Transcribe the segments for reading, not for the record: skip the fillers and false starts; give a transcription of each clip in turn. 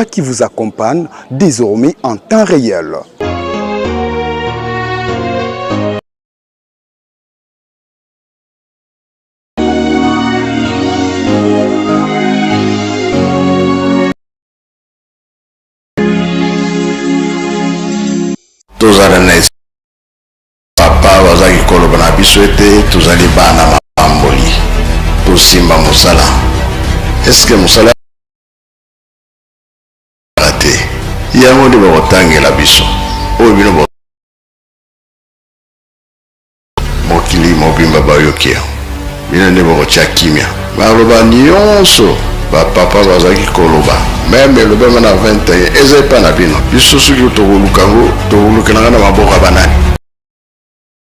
Qui vous accompagne désormais en temps réel. Tozala na papa bazalaki koloba na biso ete tozali bana mapamboli, tosimba mosala. Eske mosala te yango nde bakotangela biso oyo bino mokili mobimba bayoki yango, bino nde bokotya kimia. Maloba nyonso bapapa bazalaki koloba, meme elobama na 21, eza epai na bino. Biso soki tokoluka yango, tokolukelanga na maboko ya banani?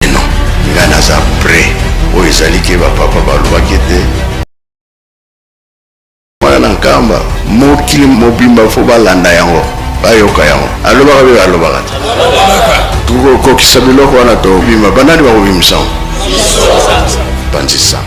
Bino. Ngai naza prêt. Oyo ezali ke bapapa balobaki ete wana na Nkamba, mokili mobimba fo balanda yango, bayoka yango. Alobaka mpe alobaka te. Tokokokisa biloko wana, tobima. Banani bakobimisa yango? Panzisa.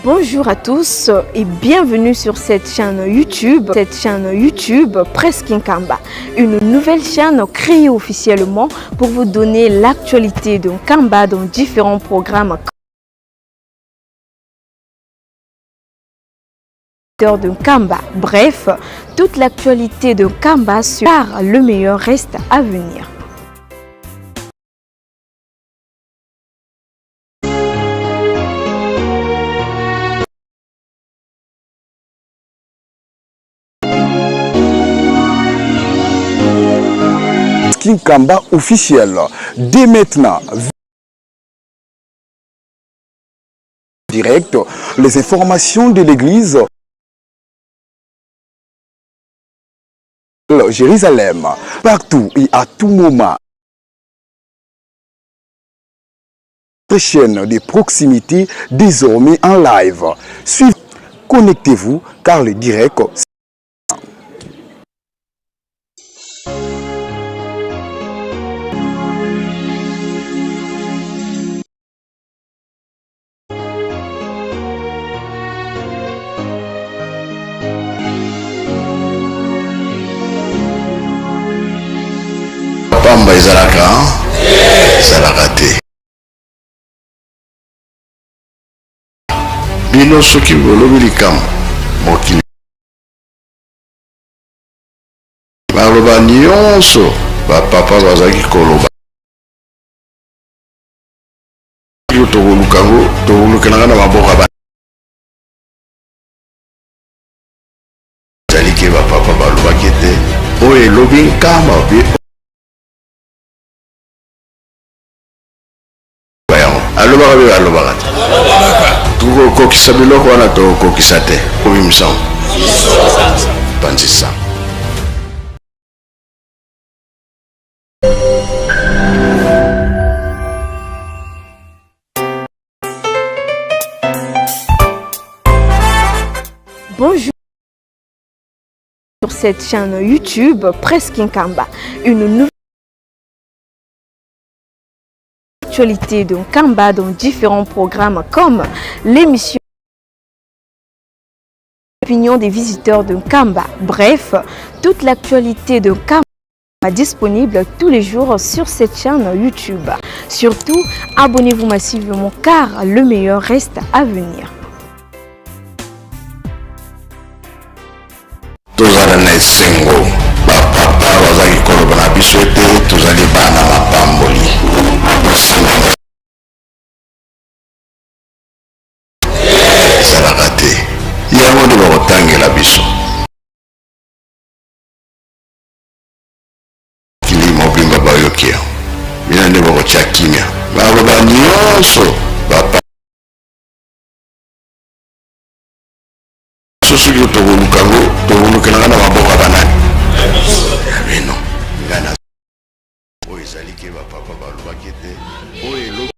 Bonjour à tous et bienvenue sur cette chaîne YouTube, cette chaîne YouTube Presque Nkamba, une nouvelle chaîne créée officiellement pour vous donner l'actualité de Nkamba dans différents programmes de Nkamba. Bref, toute l'actualité de Nkamba sur le meilleur reste à venir. Nkamba officiel. Dès maintenant, direct, les informations de l'église Jérusalem, partout et à tout moment. Chaîne de proximité désormais en live. Suivez, connectez-vous car le direct. Pamba ezalaka, ezalaka te. Bino soki bolobi likambo, mokili maloba nyonso bapapa bazalaki koloba, tokoluka yango, tokolukelanga na maboko ya ezali ke bapapa balobaki ete oyo elobi Nkamba mpe yango alobaka mpe alobaka te. Tokokokisa biloko wana, tokokokisa te. Kobimisa yango, panzisa. Bonjour sur cette chaîne YouTube Presque Nkamba, une nouvelle actualité de Nkamba dans différents programmes comme l'émission Opinion des visiteurs de Nkamba. Bref, toute l'actualité de Nkamba disponible tous les jours sur cette chaîne YouTube. Surtout, abonnez-vous massivement car le meilleur reste à venir. Tozala na esengo, bapapa bazalaki koloba na biso ete tozali bana mapamboli, tosimba. Ezalaka te yango nde bakotangela biso. Mokili mobimba bayoki yango, bino nde bokotya kimia. Maloba nyonso bapa soki tokoluka yango, tokolukelanga na maboko ya banani? Ya bino. Ngai na oyo ezali ke bapapa balobaki ete oyo elobi.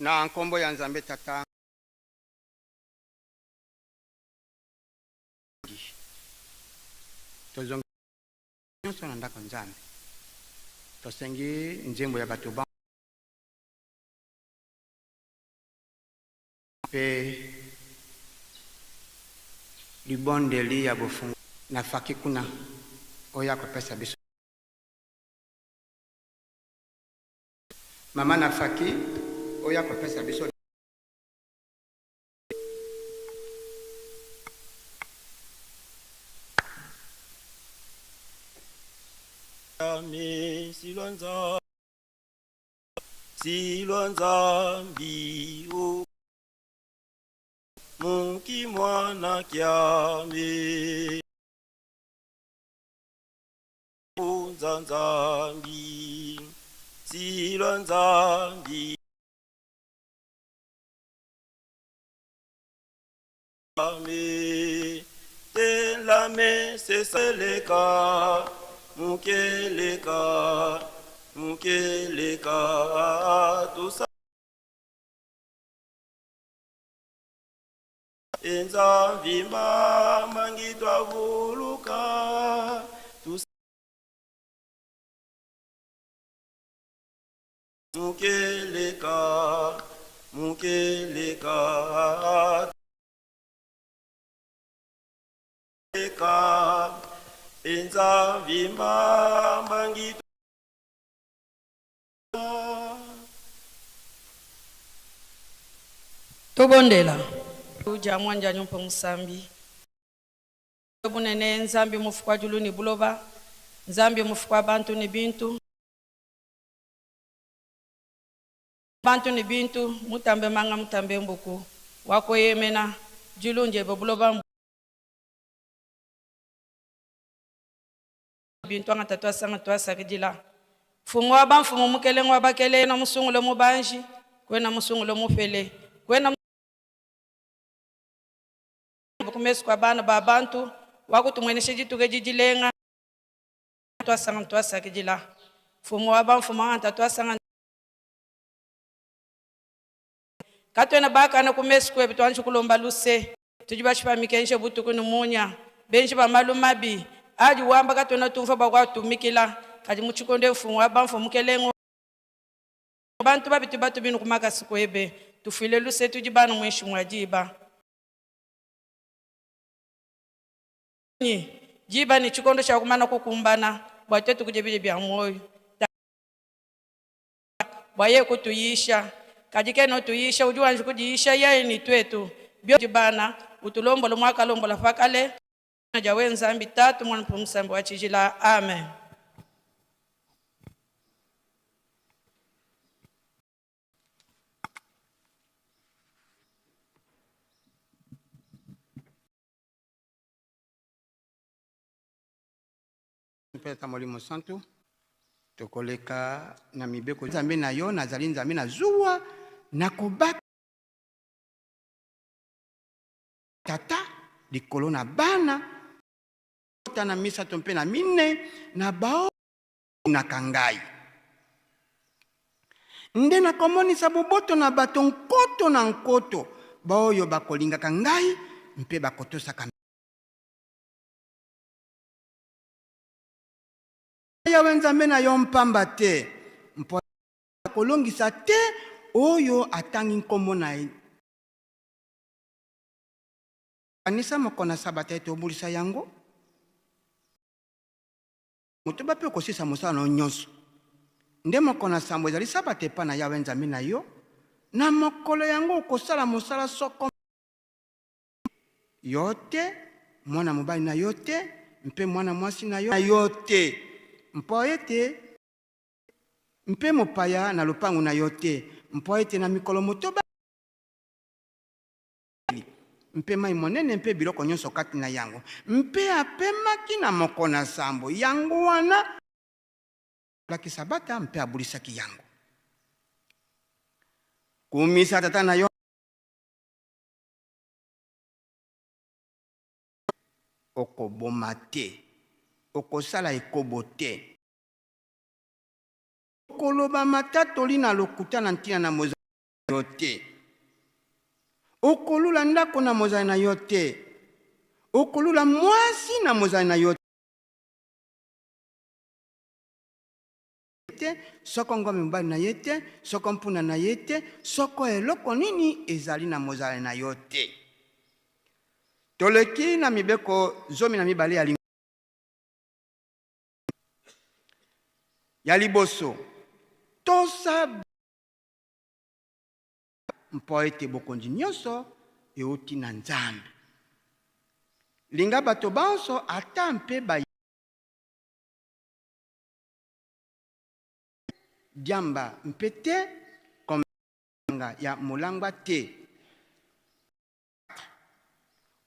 Na nkombo ya Nzambe Tata, tozongi nyonso na ndako Nzambe, tosengi nzembo ya bato ba mpe libondeli ya bofungo na faki kuna oyo akopesa biso mama na faki oyo akopesa biso. Silwa Nzambi o muki mwana kiame unza Nzambi silwa Nzambi ame telame seseleka mukeleka mukeleka tusa enzambi mbangi twavuluka tusa mukeleka mukeleka ka enzambi mbangi. Tobondela uja mwanja nyumpa musambi bunene Nzambi mufuka julu ni buloba Nzambi mufuka bantu ni bintu bantu ni bintu mutambe manga mutambe mbuku wakoyemena julu njebe buloba bintu anga tatu asanga twasakidila mfumu wa bamfumu mukelenge wa bakele na musungulo mubanji kwena musungulo mupele kwena kumesu kwa bana ba bantu wakutumwenesha dituke didilenga twasanga twasakidila mfumu wa bamfumu anga tatu asanga katwena bakana kumesu kwetu twanji kulomba luse tudi bashipa mikenje butuku ni munya benji ba malu mabi adi wamba katwena tumva bakwatumikila kadi muchikonde mfumu wa bamfumu mukelengo bantu babitu batu binu kumakasi kwebe tufile luse tudi bana mwishi mwa diba diba ni chikondo cha kumana kukumbana bwa twetu kuja bile bya moyo bwa ye kutuyisha kadi keno tuyisha udi wanji kudiisha yaye ni twetu byo bana utulombola mwaka lombola fakale ja Nzambi tatu mwana msambi wa chijila amen. Mpeta Molimo Santu. Tokoleka na mibeko. Nzambe na yo, nazali Nzambe na zuwa, nakobaka tata likolo na bana ta na misato mpe na mine na baonaka ngai. Nde nakomonisa boboto na bato nkoto na nkoto baoyo bakolingaka ngai mpe bakotosaka. Yawe Nzambe na yo mpamba te, mpo akolongisa te oyo atangi nkombo na ye. Kanisa mokolo na Sabata ete obulisa yango motoba mpe okosilisa mosala na yo nyonso. Nde mokolo na sambo ezali Sabata epai na Yawe Nzambe na yo, na mokolo yango okosala mosala soko yo te, mwana mobali na yo te, mpe mwana mwasi na yo te, mpo ete mpe mopaya na lopango na yo te, mpo ete na mikolo motoba mpe mai monene mpe biloko nyonso kati na yango, mpe apemaki na mokolo na sambo. Yango wana alaki Sabata mpe abulisaki yango. Kumisa tata na yo. Okoboma te. Okosala ekobo te. Okoloba matatoli na lokuta na ntina na mozalani na yo te. Okolula ndako na mozalani na yo te. Okolula mwasi na mozalani na yo te, soko ngombe mobali na ye te, soko mpunda na ye te, soko eloko nini ezali na mozalani na yo te. Toleki na mibeko 12 ya Ya liboso, tosa mpo ete bokonzi nyonso euti na Nzambe. Linga bato banso, ata mpe ba diamba mpe te, komela ya molangwa te.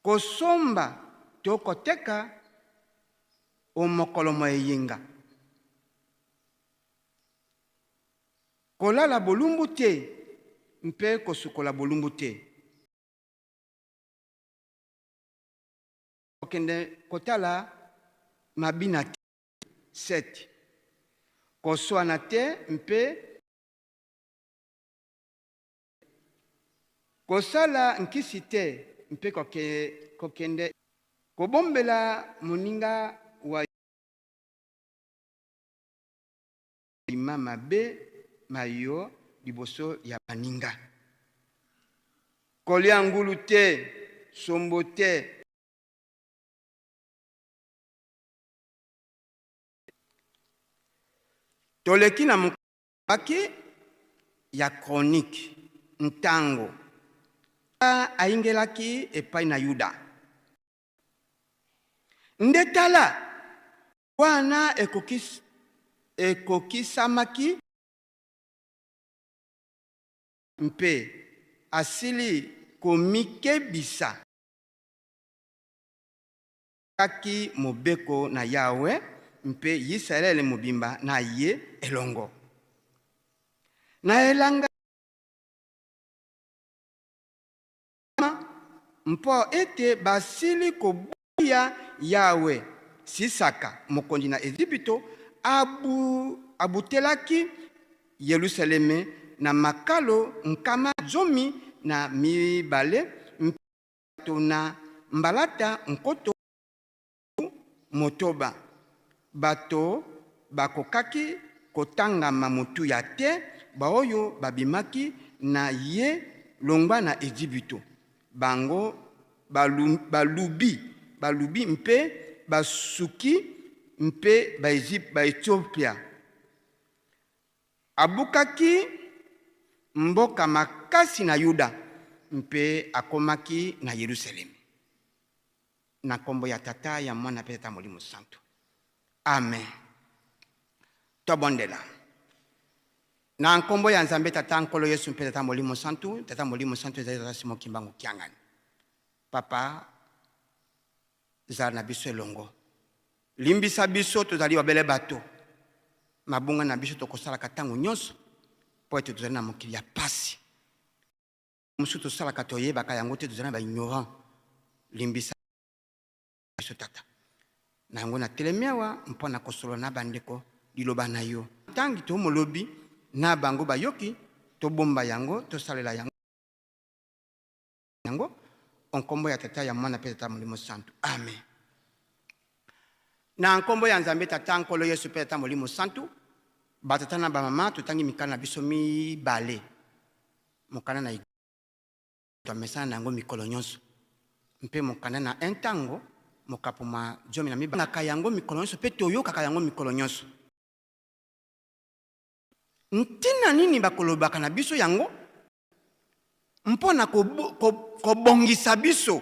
Kosomba to koteka o mokolo mwa eyenga. Kolala bolumbu te mpe kosukola bolumbu te. Kokende kotala mabina te. 7. Koswana te mpe. Kosala nkisi te mpe kokende. Kobombela moninga wa yo. Alima mabe ma yo liboso lya baninga. Kolia ngulu te, sombo te. Toleki na mokanda ya Chronique ntango. Ayingelaki epai na Yuda. Nde tala, wana ekokisamaki. Mpe asili komikebisa. Akokaki mobeko na Yawe, mpe Yisalaele mobimba na ye elongo. Na elanga. Mpo ete basili koboya Yawe, Sisaka, mokonzi na Ezipito, abutelaki Yelusaleme na makalo 12,000 mpe bato na mbalata 6,000. Bato bakokaki kotangama motuya te, baoyo babimaki na ye longwa na Ejipito, bango Balubi, Balubi mpe Basuki mpe Baetiopia. Abukaki mboka makasi na Yuda mpe akomaki na Yelusalemi. Na nkombo ya Tata, ya Mwana mpe Tata Molimo Santu. Amen. Tobondela. Na nkombo ya Nzambe Tata, Nkolo Yesu mpe Tata Molimo Santu. Tata Molimo Santu ezali Tata Simon Kimbangu Kiangani. Papa, zala na biso elongo. Limbisa biso, tozali babele bato. Mabunga na biso tokosalaka ntango nyonso mpo ete tozali na mokili ya pasi. Mosusu tosalaka toyebaka yango te, tozali na ba ignorant. Limbisa biso Tata. Na yango natelemi awa mpo na kosolola na bandeko liloba na yo. Ntangi to molobi na bango bayoki, tobomba yango, tosalela yango yango o nkombo ya Tata, ya Mwana mpe Tata Molimo Santu. Amen. Na nkombo ya Nzambe Tata, Nkolo Yesu mpe Tata Molimo Santu, batata na bamama, totangi mikanda na biso mibale. Mokanda na Twamesana na yango mikolo nyonso, mpe mokanda na Ntango, mokapo mwa 12. Totangaka yango mikolo nyonso mpe toyokaka yango mikolo nyonso. Ntina nini bakolobaka na biso yango? Mpo na kobongisa biso.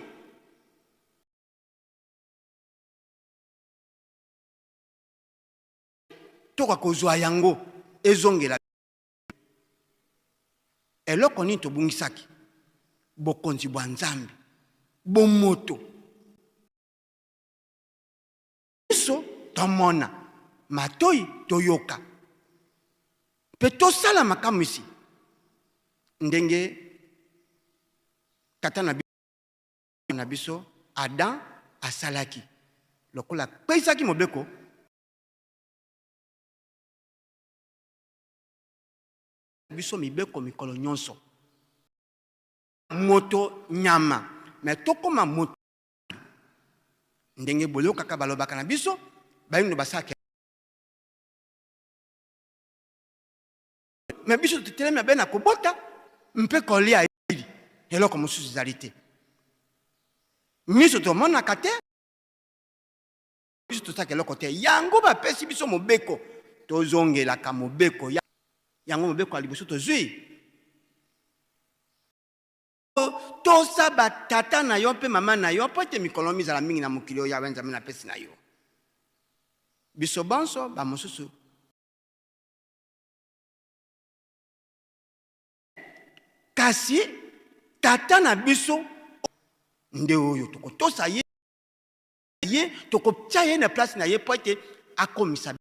Tokoka kozwa yango ezongela. Eloko nini tobungisaki? Bokonzi bwa Nzambe, bomoto. Miso tomona, matoi toyoka, mpe tosala makamwisi ndenge tata na biso Adam asalaki lokola akweisaki mobeko. Biso mibeko mikolo nyonso. Moto nyama, mais tokoma moto ndenge boyokaka balobaka na biso bayindo basalaka, mais biso totelemi abe na kobota mpe kolia, eloko mosusu ezali te. Miso tomonaka te, biso tosalaka eloko te. Yango bapesi biso mobeko, tozongelaka mobeko yango. Mobeko ya liboso tozwi: tosa batata na yo mpe mama na yo, mpo ete mikolo mizala mingi na mokili oyo Yawe Nzambe napesi na yo. Biso bonso bamosusu, kasi tata na biso nde oyo tokotosa ye, ye tokotia ye na place na ye mpo ete akomisa.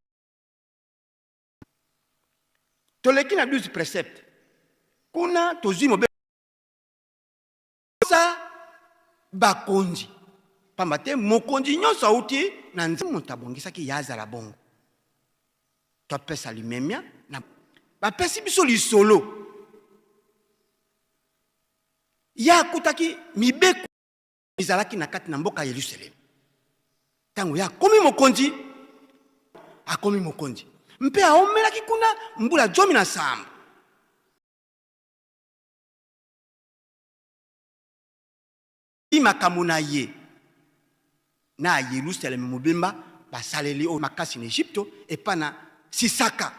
Toleki na 12 précepte, kuna tozwi mobeko sa bakonzi, pamba te mokonzi nyonso auti na Nzambe. Moto abongisaki ye azala bongo. Topesa limemia na bapesi biso lisolo. Ye akutaki mibeko ezalaki na kati na mboka ya Yelusalemi. Ntango ye akomi mokonzi, akomi mokonzi mpe aomelaki kuna mbula 17. Makambo na ye na Yelusalemi mobimba basaleli oyo makasi na Egypte epa na Sisaka,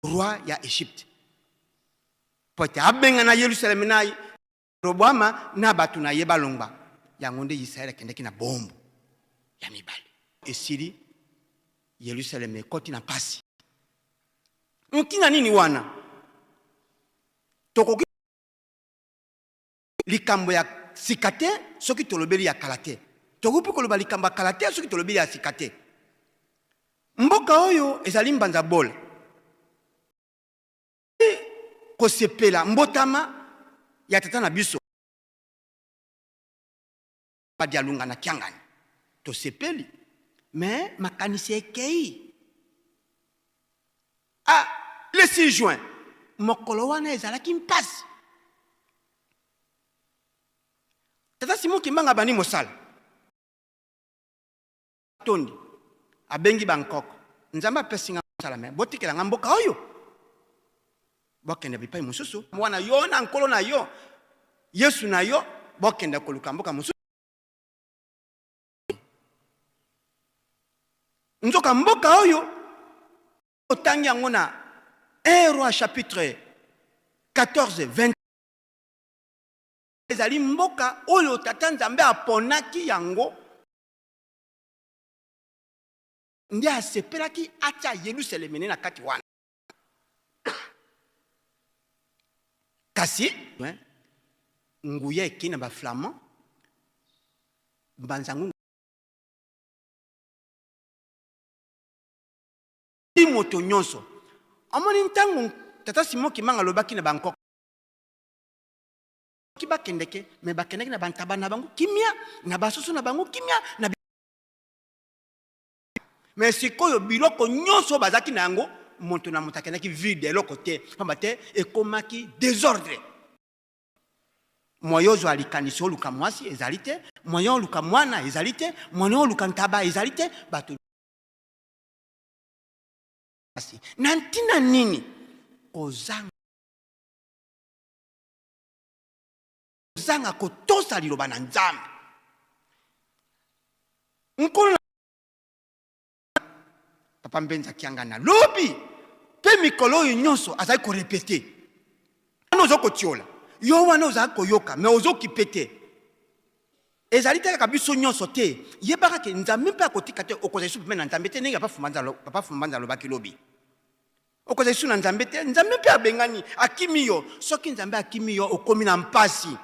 roi ya Egypte, mpo ete abengana Yelusalemi na Roboama na bato na ye balongwa. Yango nde Yisraele akendaki na boombo ya mibale. Esili, Yelusaleme ekoti na mpasi. Ntina nini wana? Tokoki likambo ya sika te soki tolobeli ya kala te. Tokoki mpe koloba likambo ya kala te soki tolobeli ya sika te. Mboka oyo ezali Mbanza Bola kosepela mbotama ya tata na biso Badialunga na Kiangani, tosepeli, mais makanisi ekei. Ah, le 6 juin, mokolo wana ezalaki mpasi. Tata Simon Kimbangu abandi mosala, tondi abengi bankoko: Nzambe apesi nga mosala, me botikela nga mboka oyo, bokende bipai mosusu wana. Yo na nkolo na yo Yesu na yo, bokende koluka mboka mosusu. Nzoka mboka oyo otangi yango na 1 Roi chapitre 14 20, ezali mboka oyo tata Nzambe aponaki yango, nde asepelaki atia Yelusalemi na kati wana. Kasi nguya ekei na baflamand mbanzango moto nyonso. Omoni ntango tata Simon Kimbangu alobaki na bankoko ki bakendeke, me bakendeki na bantaba na bango kimia, na basusu na bango kimia na me sikoyo biloko nyonso bazalaki na yango, moto na moto akendaki vide, eloko te, pamba te ekomaki desordre. Moyen ozwa likanisi oluka mwasi ezali te, moyen oluka mwana ezali te, moyen oluka ntaba ezali te. Bato na ntina nini? Kozanga kotosa liloba na Nzambe. Nkolo Papa Mbenza Kiangana lobi mpe mikolo oyo nyonso azali korepete wana, oza kotiola yo wana, ozali koyoka me ozokipe te. Ezali te kaka biso nyonso te. Yebaka ke Nzambe mpe akotika te. Okozala lisusu pembeni na Nzambe te, ndenge Papa Fumbanza alobaki lobi. Okozala lisusu na Nzambe te, Nzambe mpe abengani, akimi yo. Soki Nzambe akimi yo, okomi na mpasi.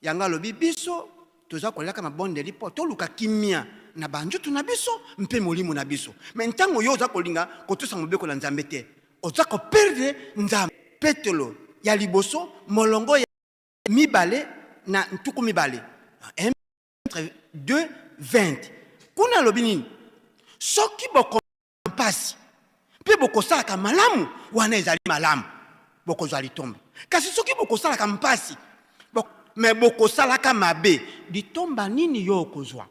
Yango alobi biso toza kolaka mabondeli mpo toluka kimia na banzoto na biso mpe molimo na biso. Me ntango yo oza kolinga kotosa mobeko na Nzambe te, oza koperdre Nzambe. Petelo ya liboso molongo ya 20 na 20, 1 2 20, kuna alobi nini? Soki boko mpasi mpe bokosalaka malamu, wana ezali malamu, bokozwa litomba. Kasi soki bokosalaka mpasi me bokosalaka mabe, litomba nini yo okozwa?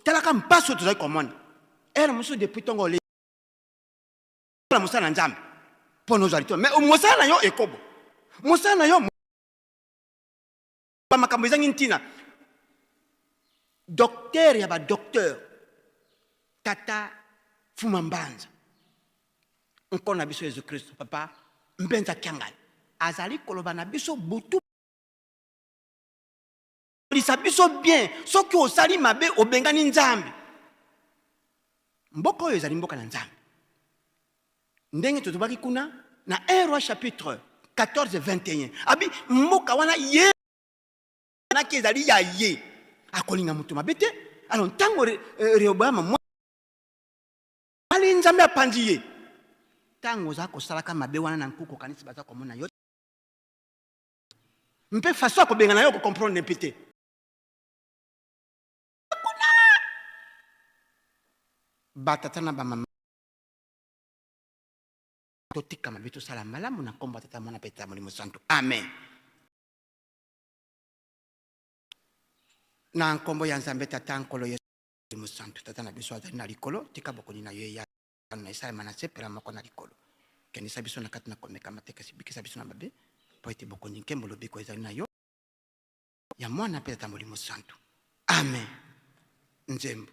Talaka mpasi oyo tozali komona ere mosusu depuis ntongo ole na mosala na Nzambe mpo na ozwa litomba, me mosala na yo ekobo, mosala na yo makambo ezangi ntina. Docteur ya badocteur, tata Fuma Mbanza, nkolo na biso Yesu Kristo, Papa Mbenza Kiangani azali koloba na biso butu lisa biso bien. Soki osali mabe, obengani Nzambe. Mboka oyo ezali mboka na Nzambe, ndenge tozobaki kuna na 1 Roi chapitre 14 21, abi mboka wana ye naki ezali ya ye, akolinga moto mabe te. Alors ntango Rehoboama ali, Nzambe apanzi ye. Ntango oza kosalaka mabe wana na nkuku, okanisi baza komona yo mpe façon ya kobengana yo, okocomprendre mpe te. Kuna batata na bamama, totika mabe, tosala malamu, na nkombo ya Tata, Mwana mpe Tata Molimo Santu, amen. Na nkombo ya Nzambe Tata, Nkolo Yesu Mosantu. Tata na biso azali na likolo, tika bokoni na yo eya na esalema na se mpela moko na likolo. Kendisa biso na kati na komekama te, kasi bikisa biso na mabe, mpo ete bokonzi, nkembo, lobiko ezali na yo, ya Mwana mpe Tata Molimo Santu, amen. Nzembo.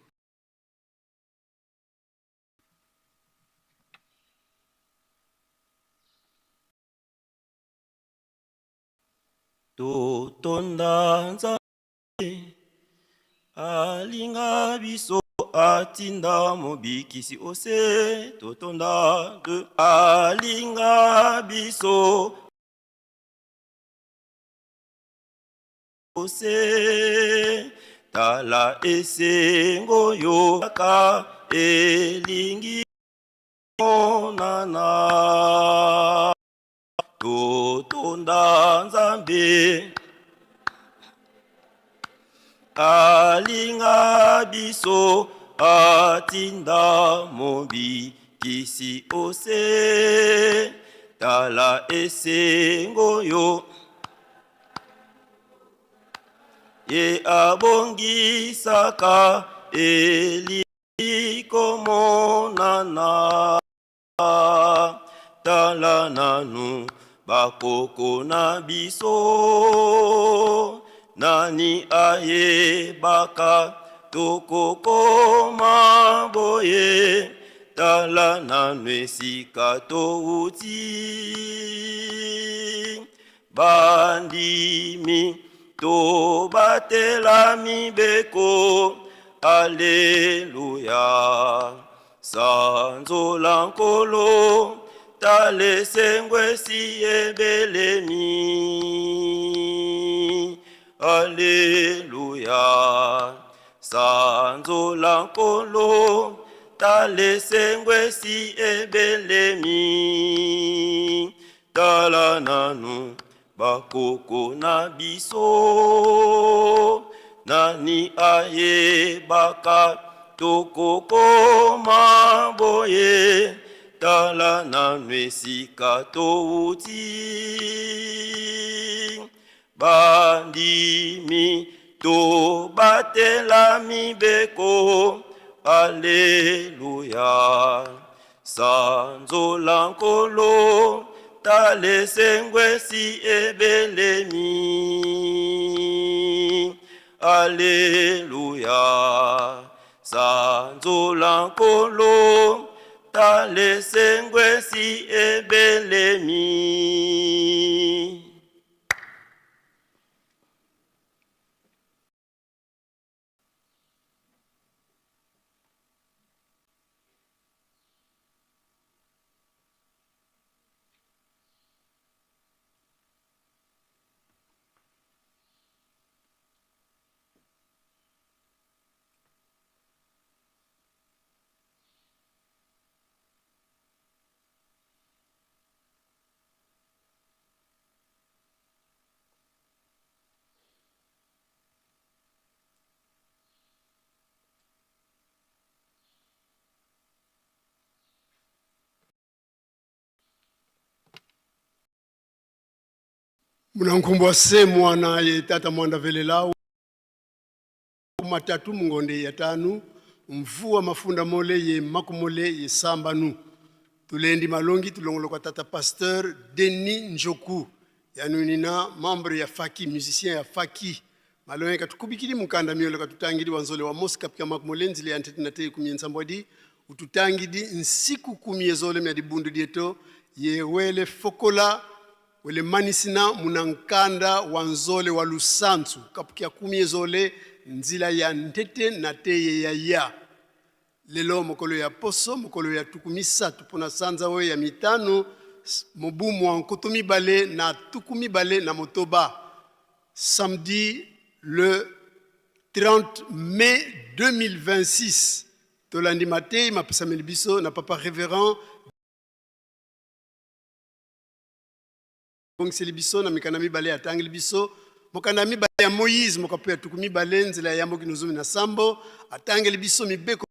Totonda Nzambe alinga biso, atinda mobikisi ose. Totonda de alinga biso ose. Tala esengo yo kaka elingi monana. Totonda Nzambe alinga biso, atinda mobikisi ose. Tala esengo yo ye abongisaka elingi komonana. Tala nanu bakoko na biso, nani ayebaka tokokoma boye? Tala nanu esika touti. Bandimi, tobatela mibeko, aleluya. Sanzola Nkolo, tala esengo esi ebelemi, aleluya. Sanzola Nkolo. Tala esengo esi ebelemi, tala nanu bakoko na biso, nani ayebaka tokokoma boye, tala nanu esika towuti. Bandimi tobatela mibeko, Aleluya. Sanzola Nkolo, tala esengo esi ebelemi. Aleluya. Sanzola Nkolo, tala esengo esi ebelemi. Munankumbwa se mwana ye tata mwanda velela matatu mungonde ya tanu mvua mafunda mole ye makumole ye sambanu tulendi malongi tulongoloka tata pasteur Denis Njoku yanunina membre ya faki musicien ya faki malongi katukubikili mukanda miolo katutangidi wa nzole wa mosi kapika makumole nzile ya ntete na te kumie nsambwadi ututangidi nsiku kumie zole mya dibundu dieto ye wele fokola wele manisina munankanda wa nzole wa lusanzu kapukia kumie zole nzila ya ntete na teye ya ya lelo mokolo ya poso mokolo ya tuku misato mpona sanza oyo ya mitano mobu mwa nkoto mibale na tuku mibale na motoba samedi le 30 mai 2026 tolandi mateyi mapesameli biso na papa reverend bongiseli biso na mikanda mibale atangeli biso mokanda mibale ya Moïse mokapo ya tuku mibale nzela ya yambo kino zomi na sambo atangeli biso mibeko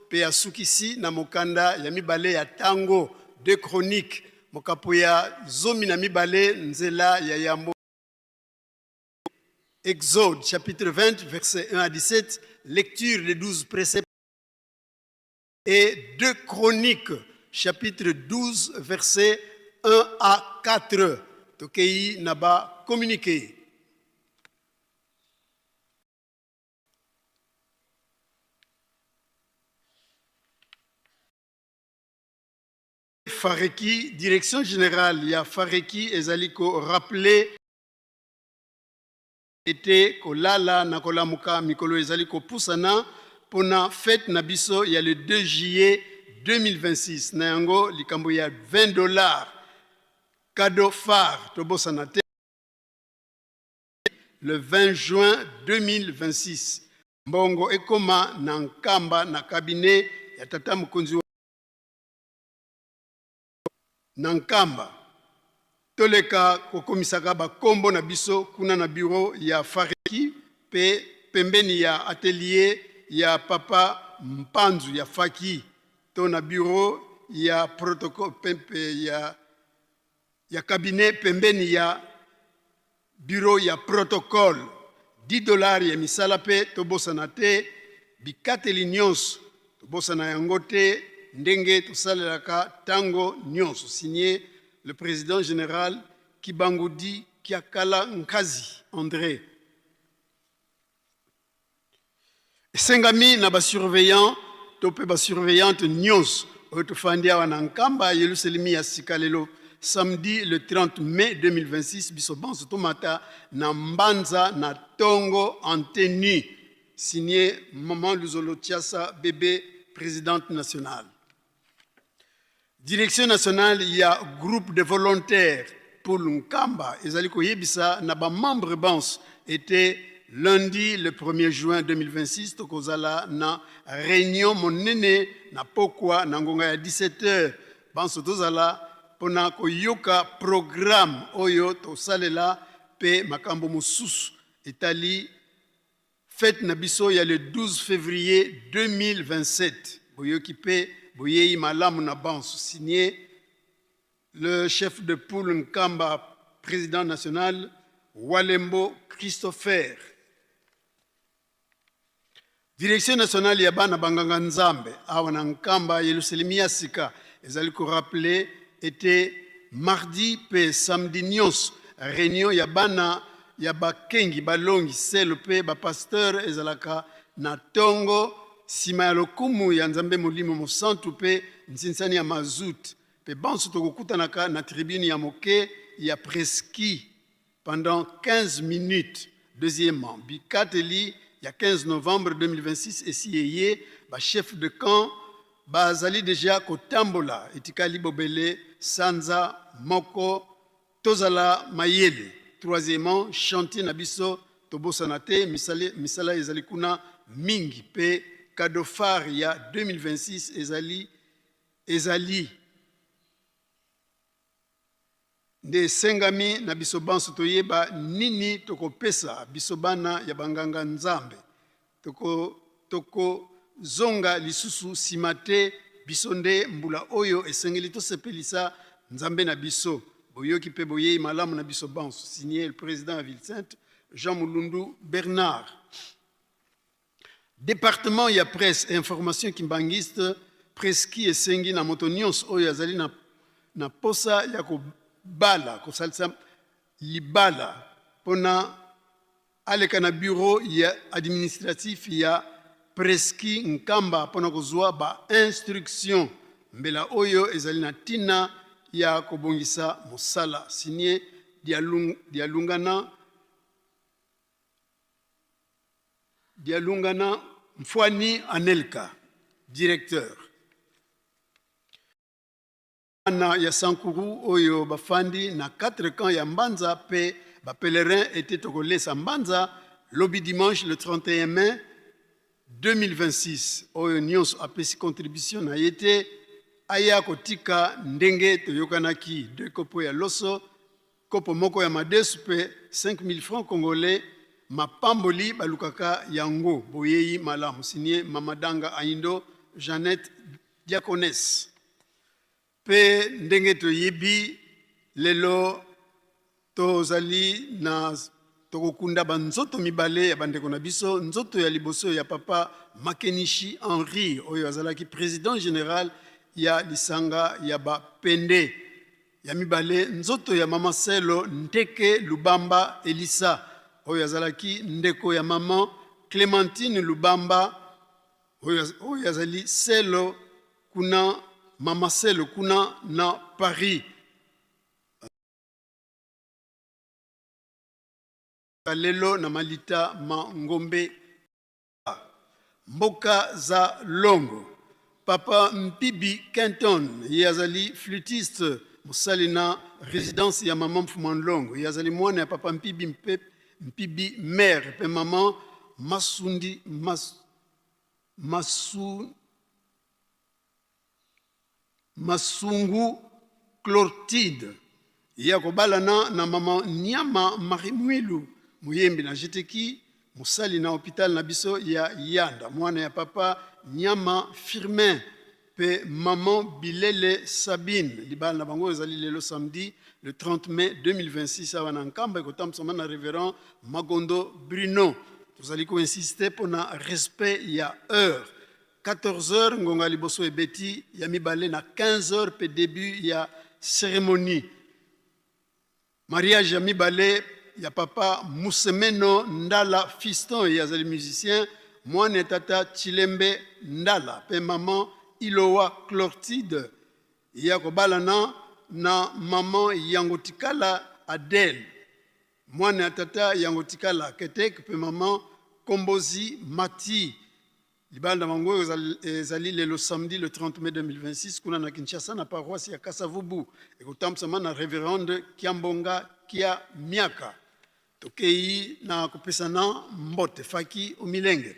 mpe asukisi na mokanda ya mibale ya tango de chronique mokapo ya zomi na mibale nzela ya yambo Exode chapitre 20 verset 1 à 17 lecture des 12 préceptes et 2 Chroniques chapitre 12 verset 1 à 4 tokei na ba communiqué Fareki, direction générale ya Fareki ezali ko rappeler ete kolala na kolamuka mikolo ezali kopusana pona fete na biso ya le 2 juillet 2026 na yango likambo ya 20 dollars cadeau phare tobosana te le 20 juin 2026 mbongo ekoma na nkamba na cabinet ya tata mokonzi na Nkamba, toleka kokomisaka ba kombo na biso kuna na bureau ya Fareki pe pembeni ya atelier ya papa Mpanzu ya Faki to na bureau ya protocole ya, ya cabinet pembeni ya bureau ya protocole 10 dollars ya misala mpe tobosana te bikateli nyonso tobosana yango te ndenge tosalelaka ntango nyonso signé le président général Kibangudi Kiakala Nkazi André Esengami na ba surveillants to mpe ba surveillantes nyonso oyo tofandi awa na Nkamba, Yelusalemi ya sika lelo samedi le 30 mai 2026, biso banso tomata na Mbanza na tongo en tenue. Signé Maman Luzolo Tiasa Bebe, présidente nationale. Direction nationale ya groupe de volontaires pour Nkamba ezali koyebisa na ba membres banso ete lundi le 1er juin 2026 tokozala na réunion monene na pokwa na ngonga ya 17h. Banso tozala mpona koyoka programme oyo tosalela mpe makambo mosusu etali fête na biso ya le 12 février 2027. Boyoki mpe boyei malamu na banso. Signé le chef de poule Nkamba, président national Walembo Christopher. Direction nationale ya bana banganga Nzambe awa na Nkamba, Yelusalemi ya sika, ezali korappeler ete mardi mpe samedi nyonso réunion ya bana ya bakengi, balongi selo mpe bapasteur ezalaka na ntongo, nsima ya lokumu ya Nzambe Molimo Mosantu mpe nsinsani ya mazut, mpe banso tokokutanaka na tribune ya moke ya preski pendant 15 minutes. Deuxièmement, bikateli ya 15 novembre 2026 esi eye, bachef de camp bazali deja kotambola. Etikali bobele sanza moko, tozala mayele. Troisièmement, chantier na biso, tobosana te misala, misala ezali kuna mingi mpe cadeau phare ya 2026 ezali nde esengami na biso banso toyeba nini tokopesa biso bana ya banganga Nzambe. Tokozonga lisusu nsima te. Biso nde mbula oyo esengeli tosepelisa Nzambe na biso. Boyoki mpe boyei malamu na biso banso. Signé le président ya Ville Sainte, Jean Mulundu Bernard. Département ya presse et information kimbangiste preski esengi na moto nyonso oyo azali na posa ya kobala, kosalisa libala, mpona aleka na bureau ya administratif ya preski Nkamba mpona kozwa bainstruction. Mbela oyo ezali na ntina ya kobongisa mosala. Signé Dialungana Mfwani Anelka, directeur. Bana ya Sankuru oyo bafandi na 4 camps ya Mbanza mpe bapèlerin ete tokolesa Mbanza lobi dimanche le 31 mai 2026. Oyo nyonso apesi contribution na ye te, aya kotika ndenge toyokanaki: deux kopo ya loso, kopo moko ya madesu mpe 5000 francs congolais. Mapamboli balukaka yango. Boyei malamu. Signé Mamadanga Aindo Jeannette, diaconesse. Mpe ndenge toyebi, lelo tozali na tokokunda banzoto mibale ya bandeko na biso. Nzoto ya liboso ya papa Makenishi Henri, oyo azalaki président général ya lisanga ya bapende. Ya mibale, nzoto ya mama Selo Nteke Lubamba Elisa, oyo azalaki ndeko ya mama Clémentine Lubamba, oyo azali selo kuna, mama Selo kuna na Paris. Lelo na malita ma Ngombe, mboka za Longo. Papa Mpibi Kenton, ye azali flûtiste, mosali na résidence ya mama Mfuma Longo. Ye azali mwana ya papa Mpibi mpe Mpibi mare mpe mama Masundi Masungu Chlortide. Ye akobalana na mama Nyama Marie Mwilu, moyembi na Jeteki, mosali na hôpital na biso ya Yanda, mwana ya papa Nyama Firmin mpe mama Bilele Sabine. Libala na bango ezali lelo samedi le 30 mai 2026 awa na Nkamba, ekotambwisama na révérend Magondo Bruno. Tozali koinsiste mpona respect ya heure. 14 heures ngonga liboso ebeti, ya mibale na 15 heures mpe début ya cérémonie. Mariage ya mibale ya papa Musemeno Ndala Fiston, ye azali musicien, mwana ya tata Chilembe Ndala mpe mama Ilowa Chlortide. Ye akobalana na mama Yango Tikala Adele, mwana ya tata Yango Tikala Ketek mpe mama Kombozi Mati. Libala na bango ezali lelo samedi le 30 mai 2026 kuna na Kinshasa, na paroisse ya Kasavubu, ekotambwisama na révérende Kiambonga Kia Miaka. Tokei na kopesana mbote faki omilenge.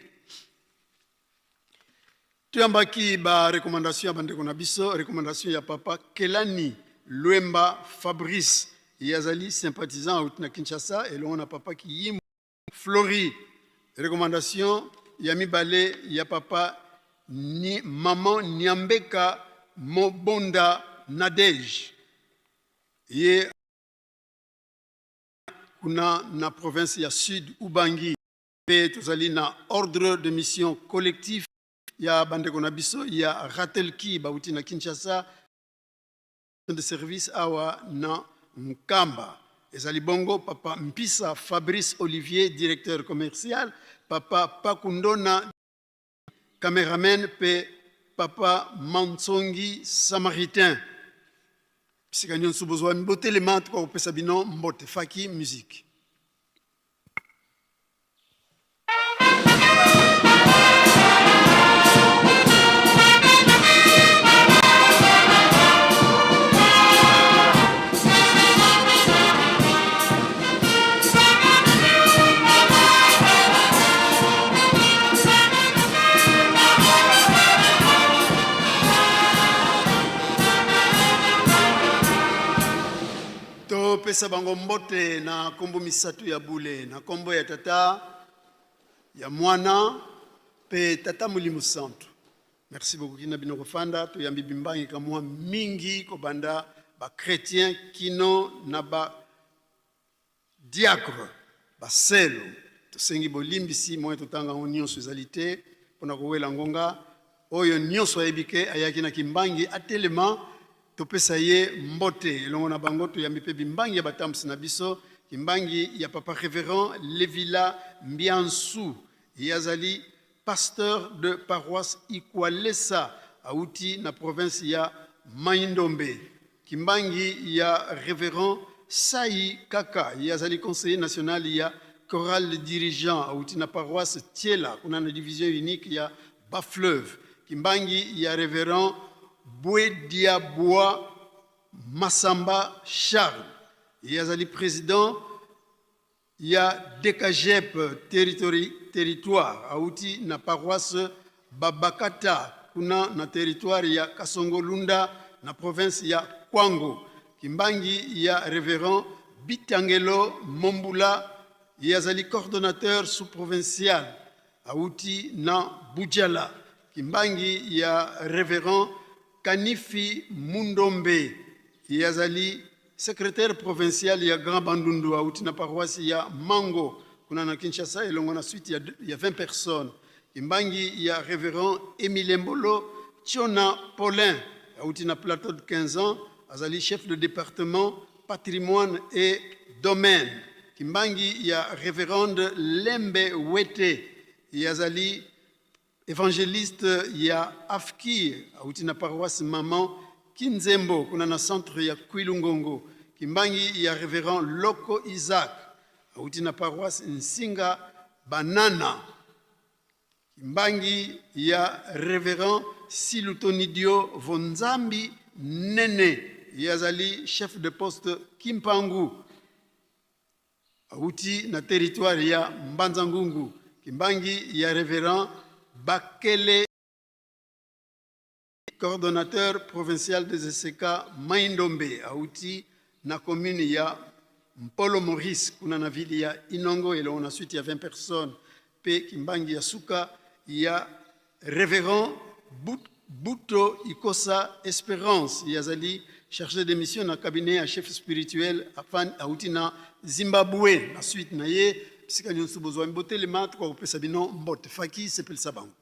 Toyambaki ba recommandation ya bandeko na biso, recommandation ya papa Kelani Luemba Fabrice, ye azali sympathisant auti na Kinshasa elongo na papa Kiyimbu Flori. Recommandation ya mibale ya papa ni maman Niambeka Mobonda Nadege, ye kuna na province ya Sud Ubangi. Mpe tozali na ordre de mission collectif ya bandeko na biso ya Ratelki bauti na Kinshasa de service awa na Nkamba. Ezali bongo papa Mpisa Fabrice Olivier, directeur commercial, papa Pakundona cameraman mpe papa Mansongi Samaritain. Bisika nyonso bozwami botelema, tokopesa bino mbote. Faki musique. Topesa bango mbote na nkombo misato ya bule, na nkombo ya Tata, ya Mwana mpe Tata Molimo Santu. Merci beaucoup kina bino kofanda. Toyambi bimbangi kamwa mingi kobanda ba chrétien kino na ba diacre baselo. Tosengi bolimbisi moye totanga yango nyonso ezali te mpona kowela ngonga. Oyo nyonso ayebi ke ayaki na kimbangi atelema, topesa ye mbote elongo na bango. Toyambi mpe bimbangi ya batambusi na biso, kimbangi ya papa révérend Levila Mbiansu, ye azali pasteur de paroisse Ikwalesa, auti na province ya Maindombe. Kimbangi ya révérend Sai Kaka, ye azali conseiller national ya chorale dirigeant, auti na paroisse Tiela kuna na division unique ya Bas-Fleuve. Kimbangi ya révérend Bwediaboa Masamba Charles, ye azali président ya DKGEP territoire, auti na paroisse Babakata kuna na territoire ya Kasongolunda na province ya Kwango. Kimbangi ya révérend Bitangelo Mombula, ye azali coordonnateur sous-provincial, auti na Budjala. Kimbangi ya révérend Kanifi Mundombe, ye azali secrétaire provincial ya Grand Bandundu, auti na paroisse ya Mango kuna na Kinshasa elongo na suite ya 20 personnes. Kimbangi ya révérend Emile Mbolo Tiona Paulin, auti na plateau de 15 ans, azali chef de département patrimoine et domaine. Kimbangi ya révérende Lembe Wete, ye azali évangéliste ya Afki, auti na paroisse Maman Kinzembo kuna na centre ya Kwilungongo. Kimbangi ya révérend Loko Isaac, auti na paroisse Nsinga Banana. Kimbangi ya révérend Silutonidio Vonzambi Nene, ye azali chef de poste Kimpangu, auti na territoire ya Mbanza-Ngungu. Kimbangi ya révérend Bakele, coordonnateur provincial des SK Maindombe, auti na commune ya Mpolo Maurice kuna na ville ya Inongo elongo na suite ya 20 personnes. Pe Kimbangi ya suka ya révérend Buto Ikosa Espérance, ye azali chargé de mission na cabinet ya chef spirituel afan, auti na Zimbabwe na suite na ye. Bisika nyonso bozwami botelema, tokopesa bino mbote. Faki sepelisa bango.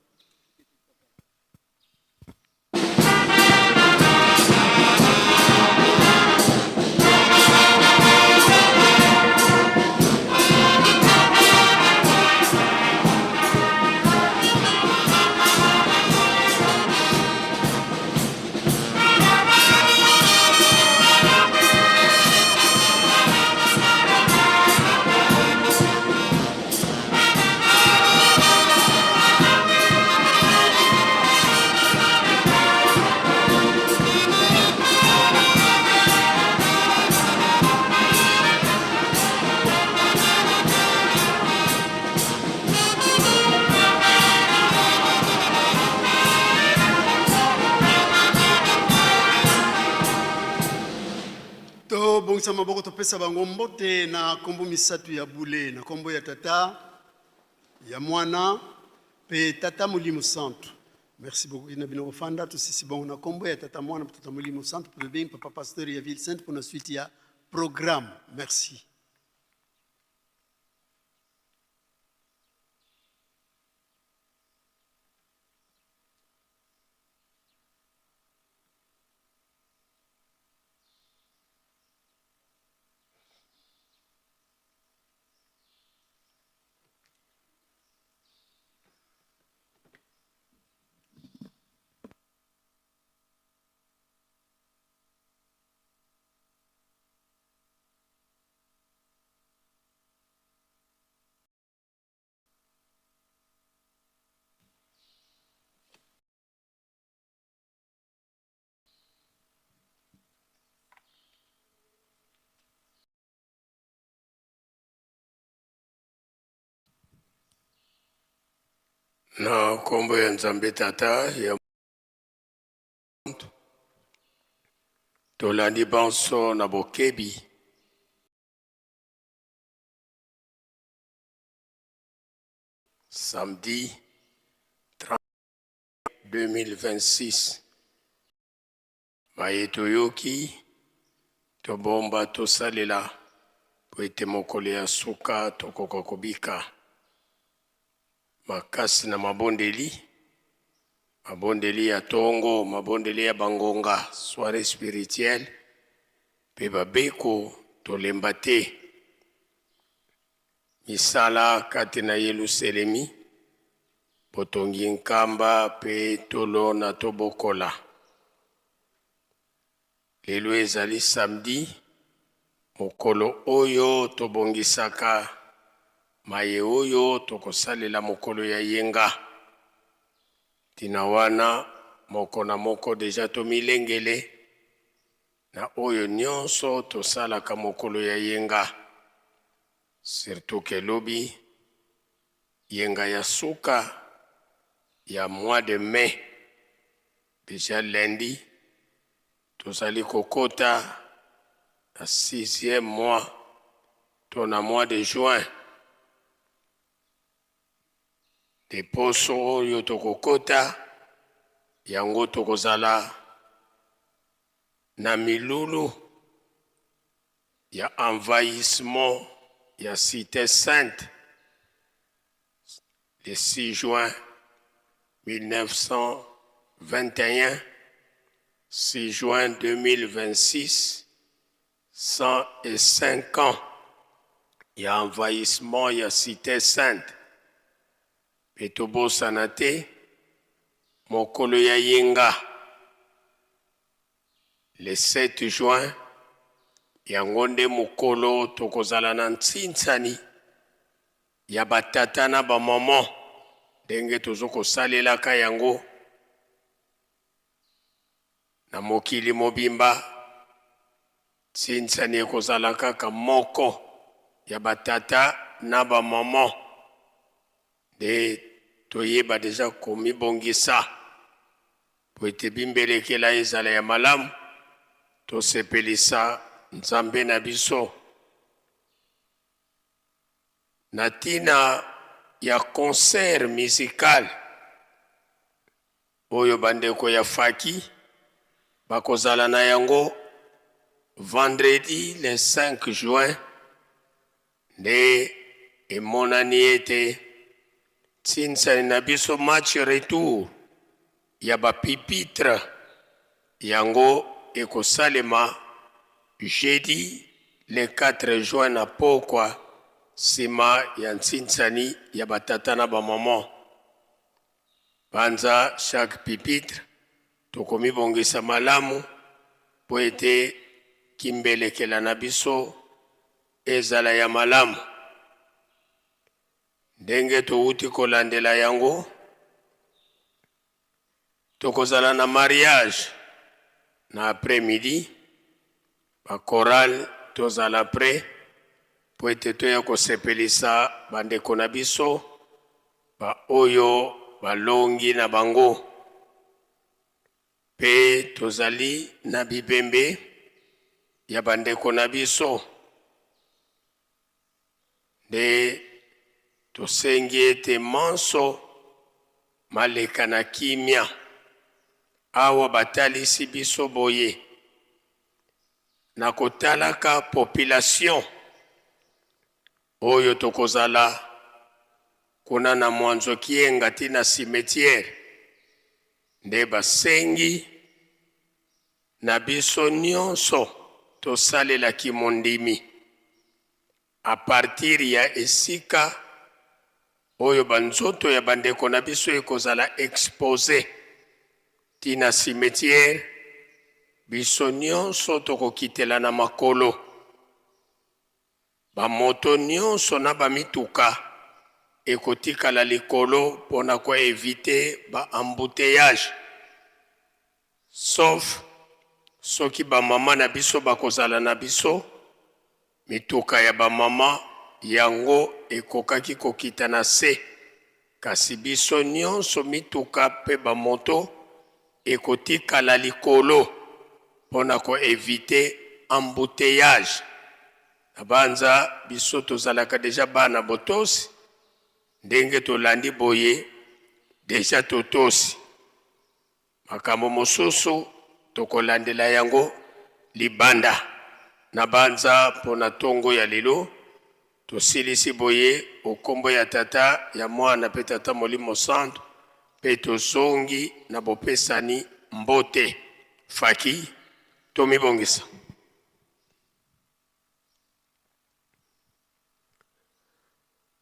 Tobongisa maboko topesa bango mbote na kombo misatu ya bule, na kombo ya Tata, ya Mwana pe Tata Molimo Santu. Merci beaucoup na bino kofanda tosisi bongo na kombo ya Tata, Mwana pe Tata Molimo Santu. Pe tobengi Papa Pasteur ya Ville Sainte pona suite ya programme. Merci. Na nkombo ya Nzambe Tata ya tolandi banso na bokebi. Samedi 30 2026 Maye toyoki, tobomba tosalela, mpo ete mokolo ya suka tokoka kobika. Makasi na mabondeli, mabondeli ya tongo, mabondeli ya bangonga, soiree spirituelle, mpe babeko tolemba te. Misala kati na Yeluselemi, botongi nkamba mpe tolona tobokola. Lelo ezali samedi, mokolo oyo tobongisaka maye oyo tokosalela mokolo ya yenga. Ntina wana moko na moko deja tomilengele na oyo nionso tosalaka mokolo ya yenga. Surtout que lobi yenga ya suka ya mois de mai dejà lundi tozali kokota na sixième mois to na mois de juin de poso oyo tokokota yango tokozala na milulu ya envahissement ya Cite Sainte le 6 juin 1921, 6 juin 2026, 105 ans ya envahissement ya Cite Sainte. Mpe tobosana te mokolo ya yenga Le 7 juin, yango nde mokolo tokozala na ntsinsani ya ba tata na ba maman ndenge tozo kosalelaka yango na mokili mobimba. Ntsinsani ekozala kaka moko ya ba tata na ba maman nde toyeba deja komibongisa. Mpo ete bimbelekela ezala ya malamu, tosepelisa Nzambe na biso. Na ntina ya concert musical oyo bandeko ya Faki bakozala na yango vendredi le 5 juin, nde emonani ete nsinsani na biso match retour ya ba pupitres yango ekosalema jeudi le 4 juin na pokwa sima ya nsinsani ya ba tata na ba maman. Banza chaque pupitre tokomibongisa malamu mpo ete kimbelekela na biso ezala ya malamu. Ndenge towuti kolandela yango, tokozala na mariage na après midi, ba chorale tozala pret mpo ete toya kosepelisa bandeko na biso ba oyo balongi na bango. Mpe tozali na bibembe ya bandeko na biso nde tosengi ete manso maleka na kimia. Awa batalisi biso boye na kotalaka population oyo tokozala kuna na Mwanzo Kienga ti na cimetière, nde basengi na biso nyonso tosalela kimondimi a partir ya esika oyo banzoto ya bandeko na biso ekozala expose ti na cimetière. Biso nyonso tokokitela na makolo, bamoto nyonso na bamituka ekotikala likolo mpona koéviter ba embouteillage, sauf soki bamama na biso bakozala na biso. Mituka ya bamama yango ekokaki kokita na se, kasi biso nyonso mituka mpe bamoto ekotikala likolo mpona koéviter embouteillage. Na banza biso tozalaka déjà bana botosi, ndenge tolandi boye déjà totosi. Makambo mosusu tokolandela yango libanda. Na banza mpona ntongo ya lelo tosilisi boye okombo ya Tata, ya Mwana mpe Tata Molimo Santo, mpe tozongi na bopesani mbote. Faki tomibongisa.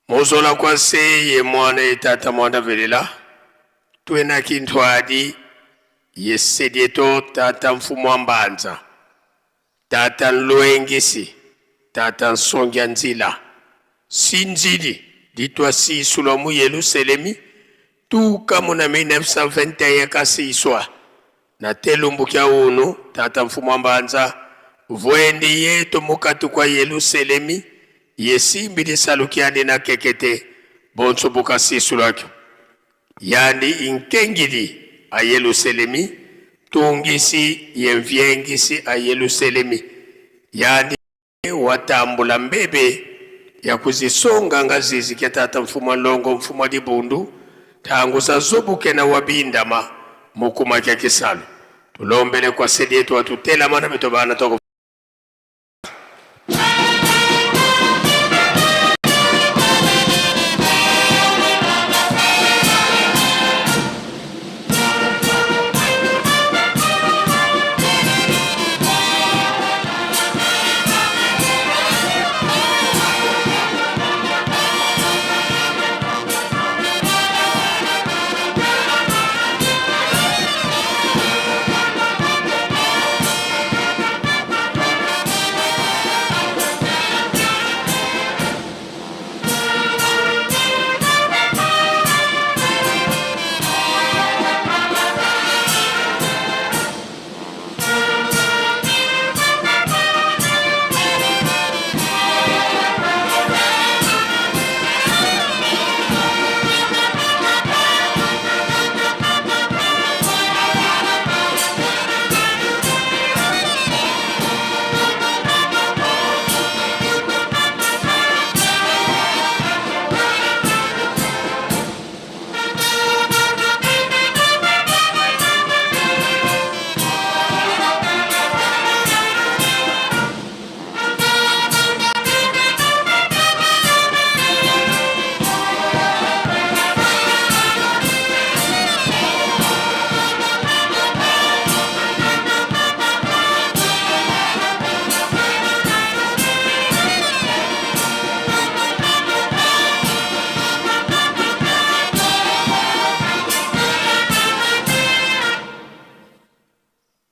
Mozola kwa se ye Mwana ye Tata mwanda velela twena kintwadi ye sedieto Tata mfumu wa mbanza, Tata nlwengisi, Tata nsongi ya nzila sinzili ditwa sisulwa mu Yelusalemi tuka mu na 1921 kasiswa na telumbu kya unu. Tata mfumu wa mbanza, vwendi yetu mukati kwa Yelusalemi yesimbi lisalu kyandi na kekete bonso bukasisulwakyo yandi inkengili a Yelusalemi, tungisi yemvyengisi a Yelusalemi yandi watambula mbebe ya kuzisonga nga zizi kya Tata mfumu wa longo, mfumu wa libundu tangu za zobuke na wabindama mukuma kya kisalu. Tulombele kwa sedi yetu watutelama na beto bana toko.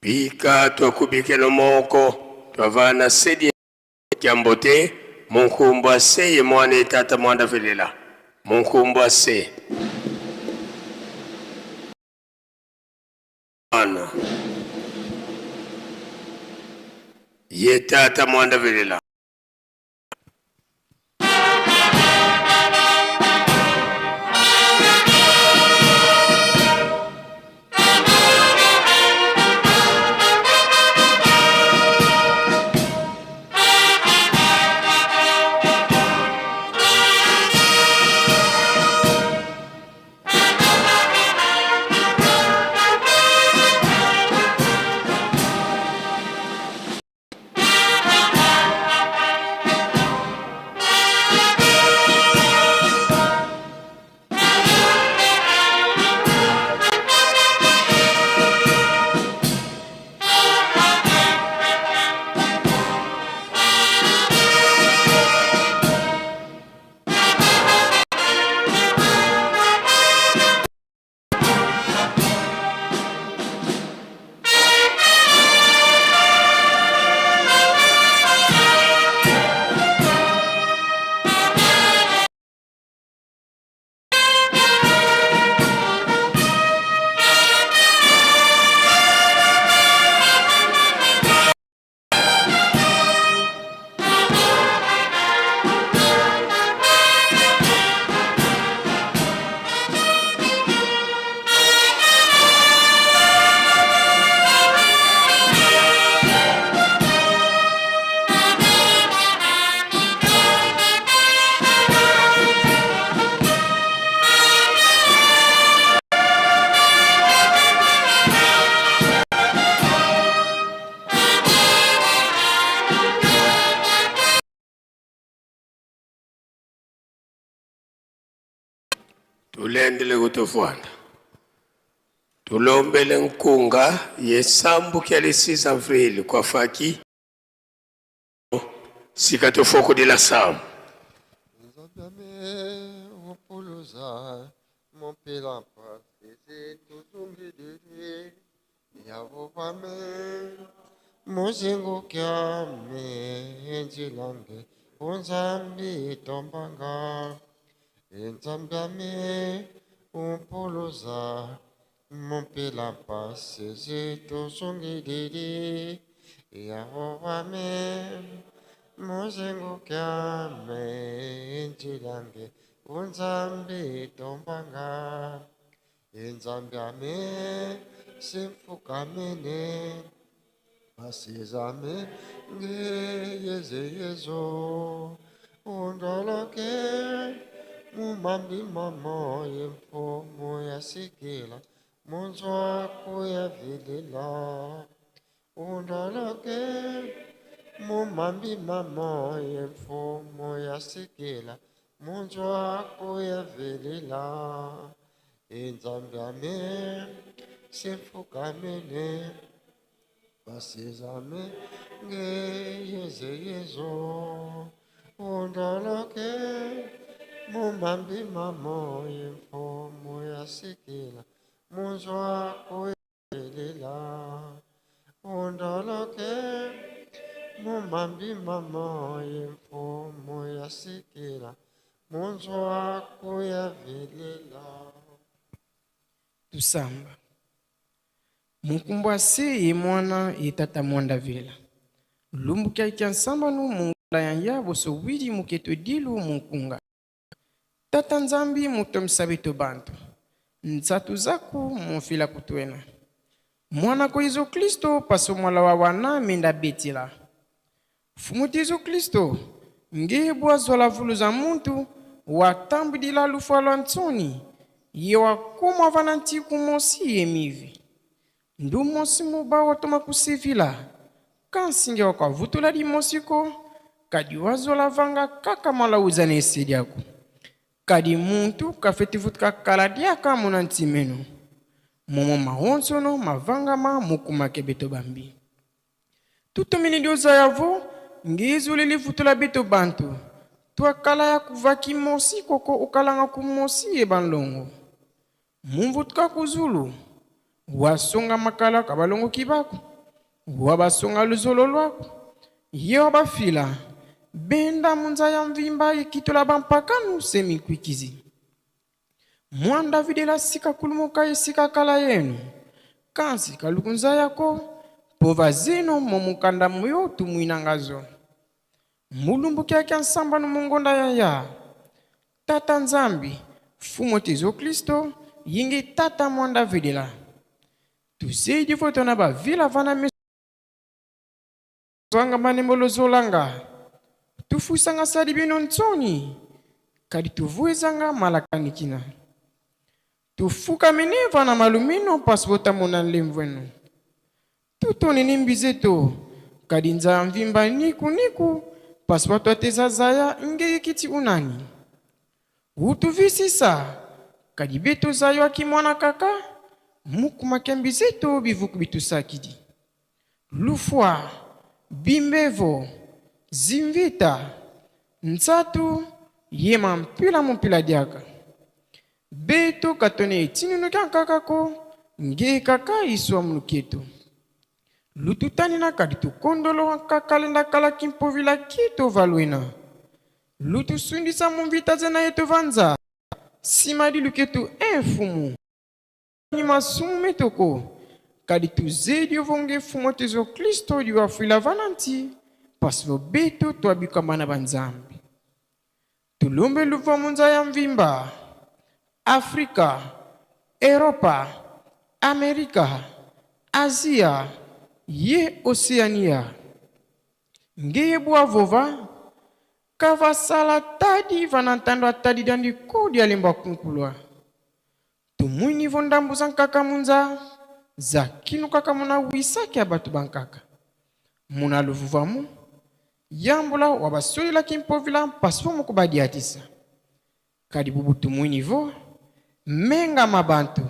Bika twakubikelo moko twavana sedi kyambo te munkumbu ase ye mwana ye Tata mwanda velela munkumbu ase mwana ye Tata mwanda velela. Tulendele kutufuanda. Tulombele nkunga yesambu kia le 6 avril kwa faki sika tofoko de la samu. Tusamba Mukumbwase ye mwana ye tata mwanda vela lumbu kya nsambanu mungula ya yabo so wili muketo dilu munkunga tata Nzambi mutomisa beto bantu nzatu zaku mufila kutwena mwana ko Yesu Kristo paso mwala wa wana minda betila fumuti Yesu Kristo nge bwazwala vulu za muntu watambudila lufa lwa ntsoni ye wakoma vana ntiku mosi ye mivi ndu mosi muba watoma kusivila kansinge wakavutula limosiko kadi wazola vanga kaka malauza na esediako kadi muntu kafetivutuka kala diaka muna ntimeno momo mahonsono mavangama mukumake beto bambi tutomini dioza yavo ngizuli livutula beto bantu twakala ya kuvaki mosi koko ukalanga ku mosi ye banlongo mumvutuka kuzulu wasonga makala kabalongo kibako wabasonga luzolo lwako ye wabafila benda munza ya mvimba ekitola bampakanu semikwikizi mwanda videla sika kulumuka esika kala yenu kansi kalukunza yako pova zeno momukanda muyo tumwinangazo mulumbu kyake nsamba numungonda yaya tata Nzambi fumo tezo Kristo yingi tata mwanda videla tuzeidi foto na bavila vana miswanga manembolozolanga tufusanga sali bino ntsoni kadi tuvuezanga malakanikina tufukamene vana malumino pasi botamona nlemvwenu tutonene mbizeto kadi nzaya mvimba niku niku pasi batwateza zaya ngeyekiti unani utuvisisa kadi beto zayo akimwana kaka mukumake mbizeto bivuku bitusakidi lufwa bimbevo zimvita ntsatu yema mpila mumpila diaka beto katone etinunu kya nkakako nge kaka iswa muluketo lututani na kadi tukondolo nkakalenda kala kimpovila kito valwena lutusundisa mumvita zena yetu vanza sima di luketu enfumu ni masumu metoko kadi tuzedi ovonge fumo tezo Kristo liwafuila vananti pasi beto twabikama na banzambi tulombe luva munza ya mvimba Afrika, Europa, Amerika, Asia ye Oceania ngeye bwavova kavasala tadi vanantando atadi dandi kodi alemba kunkulwa tumwini vo ndambu za nkaka munza za kinu kaka muna wisaki ya bato bankaka muna luvuvamu yambula wabasolelaki mpovila mpasi po moko badiatisa kadi bubu tumwini vo Menga ma bantu,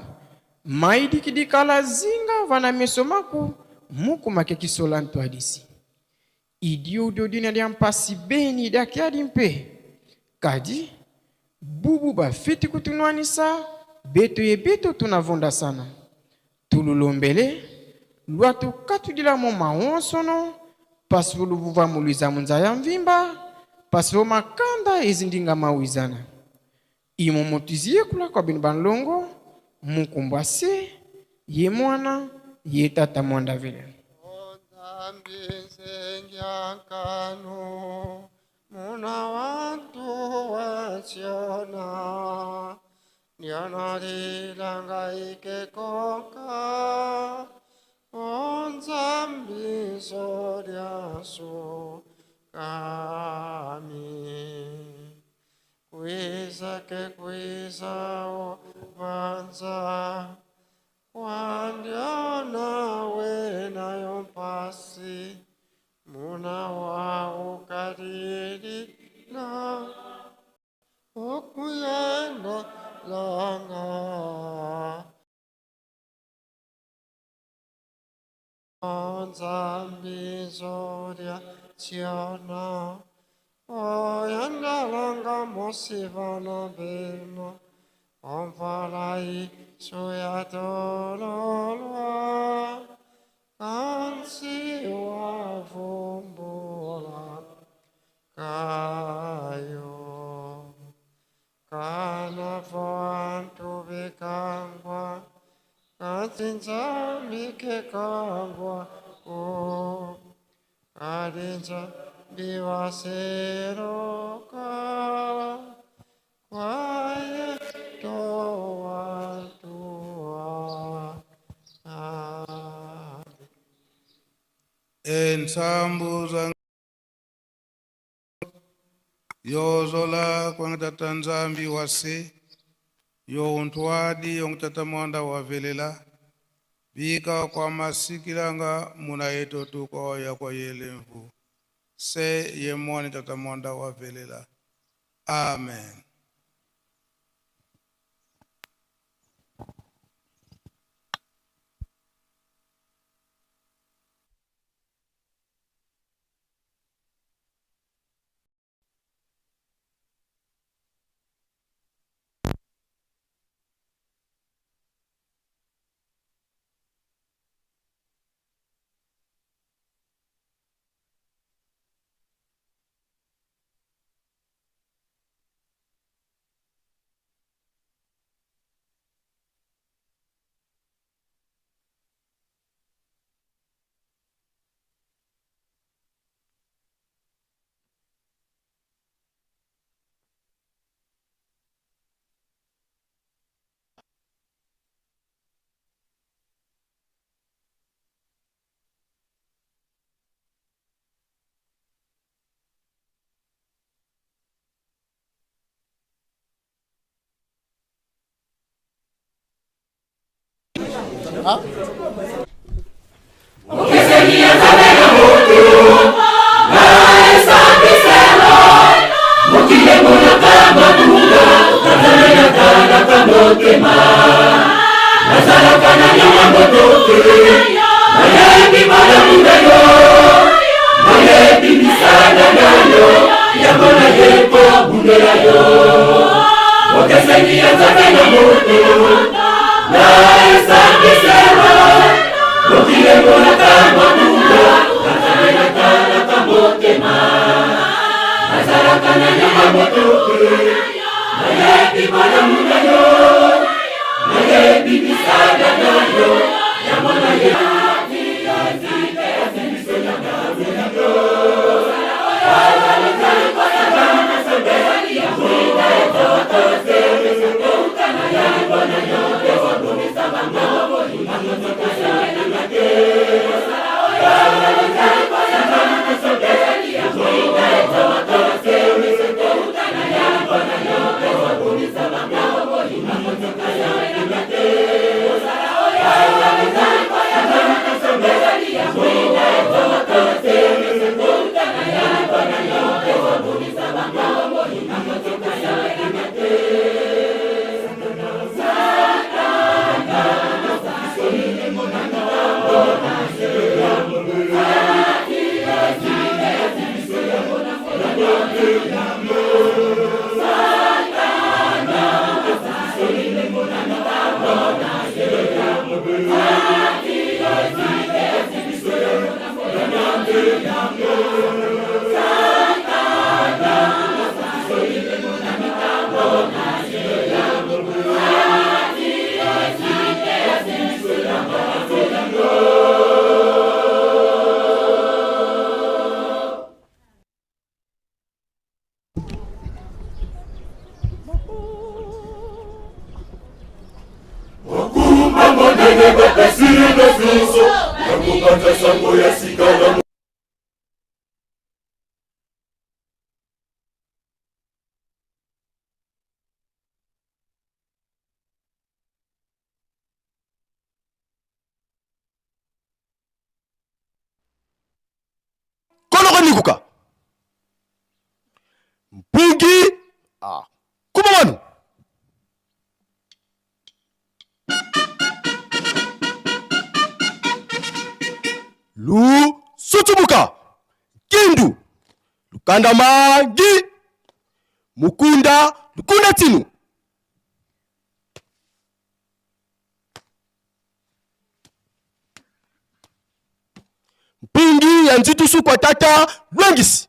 maidiki dikala zinga vana meso maku muku makekisola ntwadisi. Idio dodina dia mpasi beni dia kiadi mpe. Kadi, bubu bafiti kutunwanisa, beto ye beto tunavunda sana. Tululombele, lwatu katudila mo maonsono, pasulu vuva muluiza munza ya mvimba, pasivo makanda ezindinga mawizana. Imo motizie kula kwa bino banlongo, mukumbwa se, ye mwana, ye tata mwanda vile. Muna wantu wasiona Nyanarilangaike konka Onzambiso lyasu kami Kwiza ke kwiza o banza Wandiona wena yompasi Muna wa ukariri na Okuyenda langa Onzambizoria tiona Oyenda langa mosivana beno Omvalai suyatololwa Kansi wavumbula kayo Kana vantu vikangwa Katsinza mikekangwa o Karinza biwaseroka Kwaye toa toa Ensambu za yozola kwangitata nzambi wase yo untwadi yongitata mwanda wavelela bika kwa masikilanga muna yeto tu kwa ya kwa yelemvu se ye mwani tata mwanda wavelela. Amen. Mokumba monene bapesi na biso ya kopanza sango ya sika na Koloko nikuka mpungi ah. Kuma wanu lu sutubuka kindu lukanda magi mukunda lukunda tinu Mpungi ya nzitusu kwa tata Lwengisi.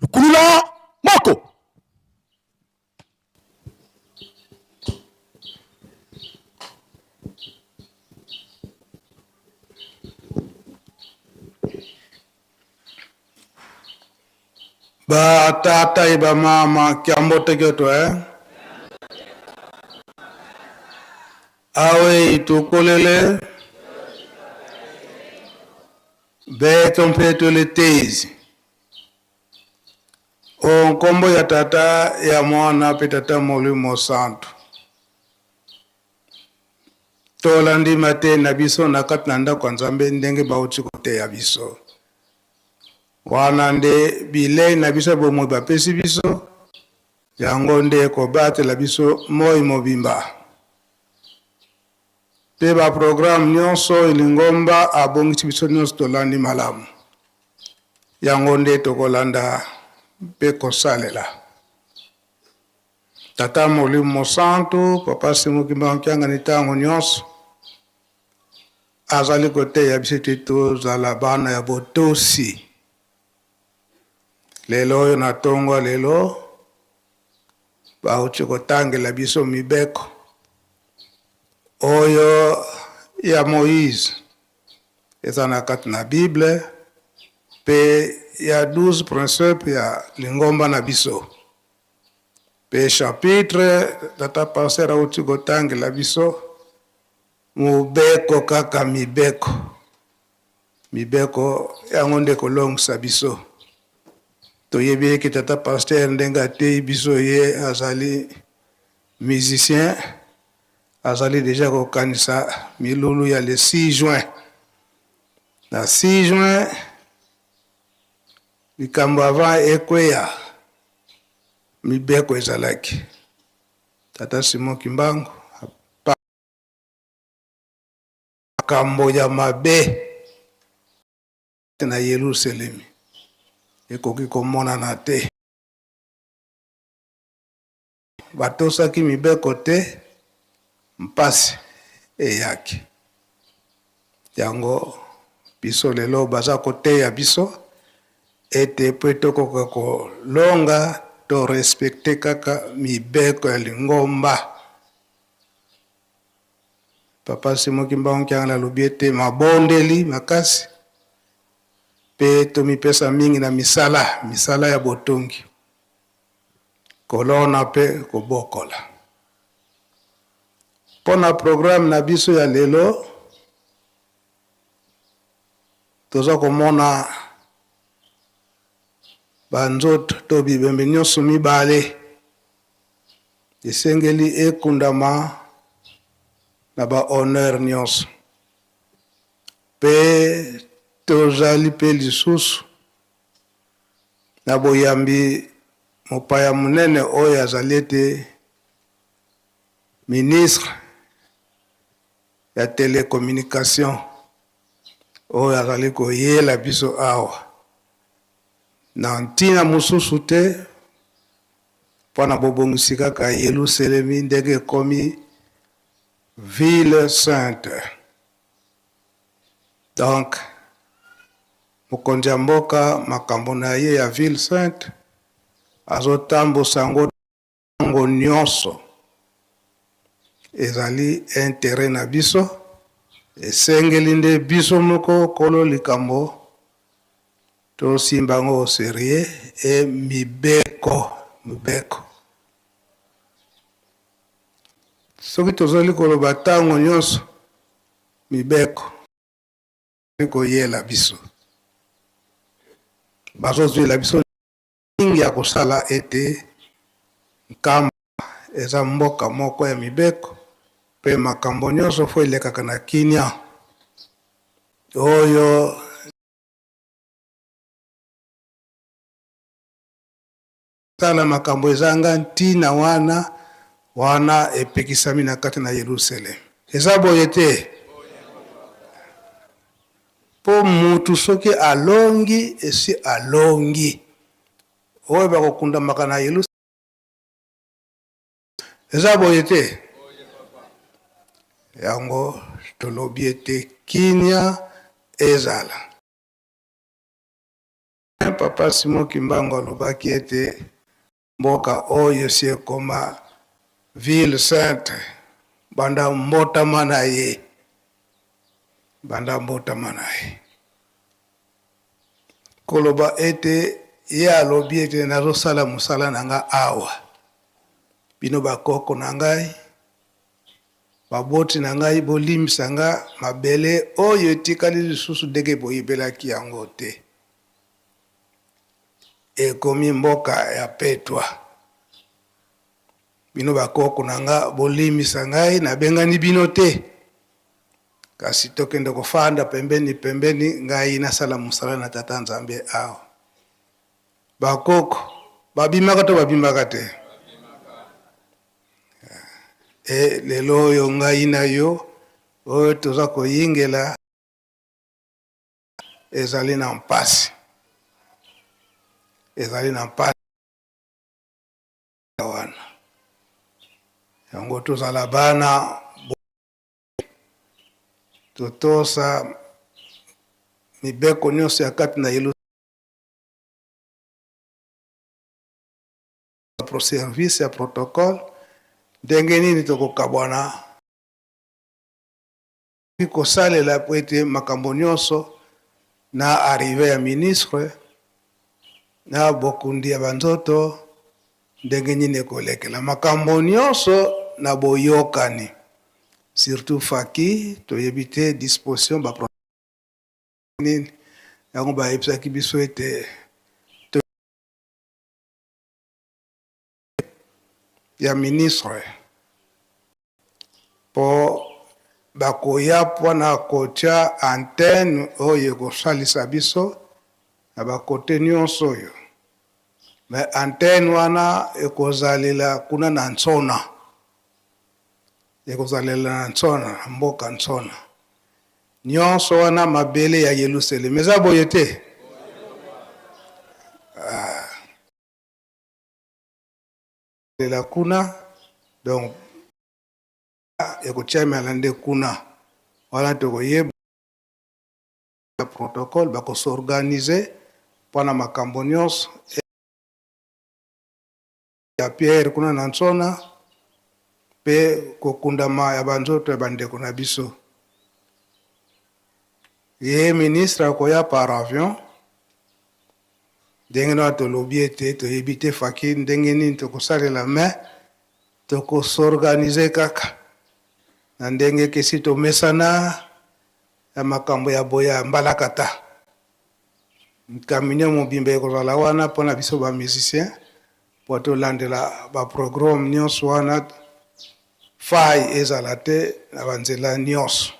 Lukulula moko. Ba tata e ba mama kiambote kyoto eh? Awe itukolele beto mpeto letezi o nkombo ya tata ya mwana mpe tata molimo santu tolandi mateya na biso na kati na ndako ya nzambe ndenge bauti koteya biso wana nde bilei na biso ya bomoi bapesi biso yango nde ekobatela biso moi mobimba Mpe ba programme nionso lingomba abongisi biso nionso tolandi malamu. Yango nde tokolanda mpe kosalela. Tata Molimo Mosantu, Papa Simon Kimbangu Kiangani tango nionso azali koteya biso ete tozala bana ya botosi. Lelo oyo na tongo ya lelo bauti kotangela biso mibeko oyo ya Moïse eza na kati na Bible mpe ya 12 principes ya lingomba na biso mpe chapitre tata pasteur auti kotangela biso mobeko kaka mibeko Mibeko yango nde ekolongisa biso. Toyebi eke tata pasteur ndenge ateyi biso ye azali musicien azali deja kokanisa milulu ya le 6 juin. Na 6 juin likambo avant ekweya mibeko ezalaki. Tata Simon Kimbangu Makambo ya mabe na Yelusalemi ekoki komonana te. batosaki mibeko te, mpasi eyaki. Yango biso lelo baza koteya biso ete mpo tokoka kolonga to respecter kaka mibeko ya lingomba. Papa Simon Kimbangu Kiangani alobi ete mabondeli makasi mpe tomipesa mingi na misala, misala ya botongi, kolona mpe kobokola. Mpo na programme na biso ya lelo, toza komona banzoto to bibembe nyonso mibale esengeli ekundama na ba honneur nyonso. Mpe tozali mpe lisusu na boyambi mopaya monene oyo azali ete ministre ya telecommunication oyo azali koyela biso awa na ntina mosusu te mpo na bobongisi kaka Yelusalemi ndenge ekomi ville sainte. Donc mokonzi ya mboka makambo na ye ya ville sainte azotambusa yango ntango nyonso, ezali interet na biso, esengeli nde biso moko kolo likambo tosimba yango au serieux et mibeko mibeko. Soki tozali koloba ntango nyonso mibeko koyela biso, bazozwela biso mingi ya kosala ete Nkamba eza mboka moko ya mibeko mpe makambo nyonso fo elekaka na kimia oyo. Tala makambo ezanga ntina wana wana epekisami na kati na Yelusaleme. Eza boye te? Mpo mutu soki alongi, esi alongi. Oyo bakokundamaka na Yelusaleme. Eza boye te? Yango tolobi ete kimia ezala. Papa Simon Kimbangu alobaki ete mboka oyo esi ekoma ville sainte banda mbotama na ye, banda mbotama na ye. Koloba ete ye alobi ete nazosala mosala na nga awa, bino bakoko na ngai, baboti na ngai, bolimbisa nga, mabele oyo etikali lisusu ndenge boyebelaki yango te, ekomi mboka ya petwa. Bino bakoko na nga, bolimbisa ngai, nabengani bino te, kasi tokende kofanda pembeni pembeni, ngai nasala mosala na Tata Nzambe awa. Bakoko babimaka to babimaka te? E lelo oyo ngai na yo oyo toza koyingela ezali na mpasi, ezali na mpasi wana. Yango tozala bana, totosa mibeko nyonso ya kati na Yelusaleme. Service ya protocole, ndenge nini tokokabwana kosalela po ete makambo nyonso na arrive ya ministre na bokundi ya banzoto ndenge nini ekolekela makambo nyonso na boyokani, surtout faki toyebi te disposition ba nini yango bayebisaki biso ete ya ministre po bakoya mpona kotia antenne oyo ekosalisa biso na bakote nyonso oyo, me antenne wana ekozalela kuna na Nsona, ekozalela na Nsona, na mboka Nsona. Nyonso wana mabele ya Yelusaleme, eza boye te? Ah. Lela kuna donc ekotiamela nde kuna wana tokoyeba protocole bakos'organiser mpona makambo nyonso ya Pierre kuna na Nsona mpe kokundama ya banzoto ya bandeko na biso. Ye ministre akoya par avion ndenge na tolobi ete toyebi te faki ndenge nini tokosalela mais tokos'organiser kaka na ndenge kesi tomesana ya makambo ya boye ya mbalakata. Camion mobimba ekozala wana mpona biso ba musicien po tolandela ba programme nyonso wana, faille ezala te na banzela nyonso.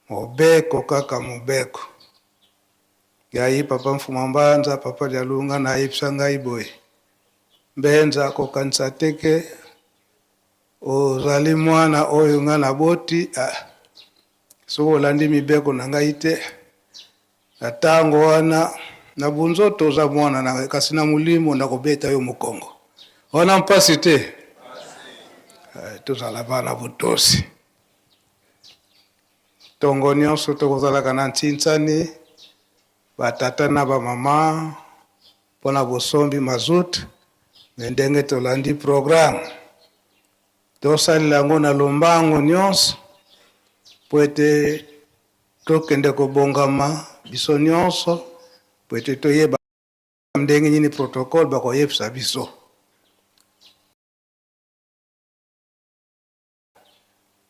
Mobeko kaka mobeko. Ngai papa Mfuma Mbanza, papa Dialunga nayebisa ngai boye, Mbenza kokanisa te ke ozali mwana oyo ngai naboti, ah, soki olandi mibeko na ngai te na ntango wana na bunzoto oza mwana na ngai, kasi na molimo nakobeta yo mokongo. Wana mpasi te? Eh, tozala bana botosi. Ntongo nyonso tokozalaka na ntinsani batata na bamama mpona bosombi mazout, me ndenge tolandi programme tosalela yango na lombango nyonso mpo ete tokende kobongama biso nyonso mpo ete toyeba ndenge nini protocole bakoyebisa biso.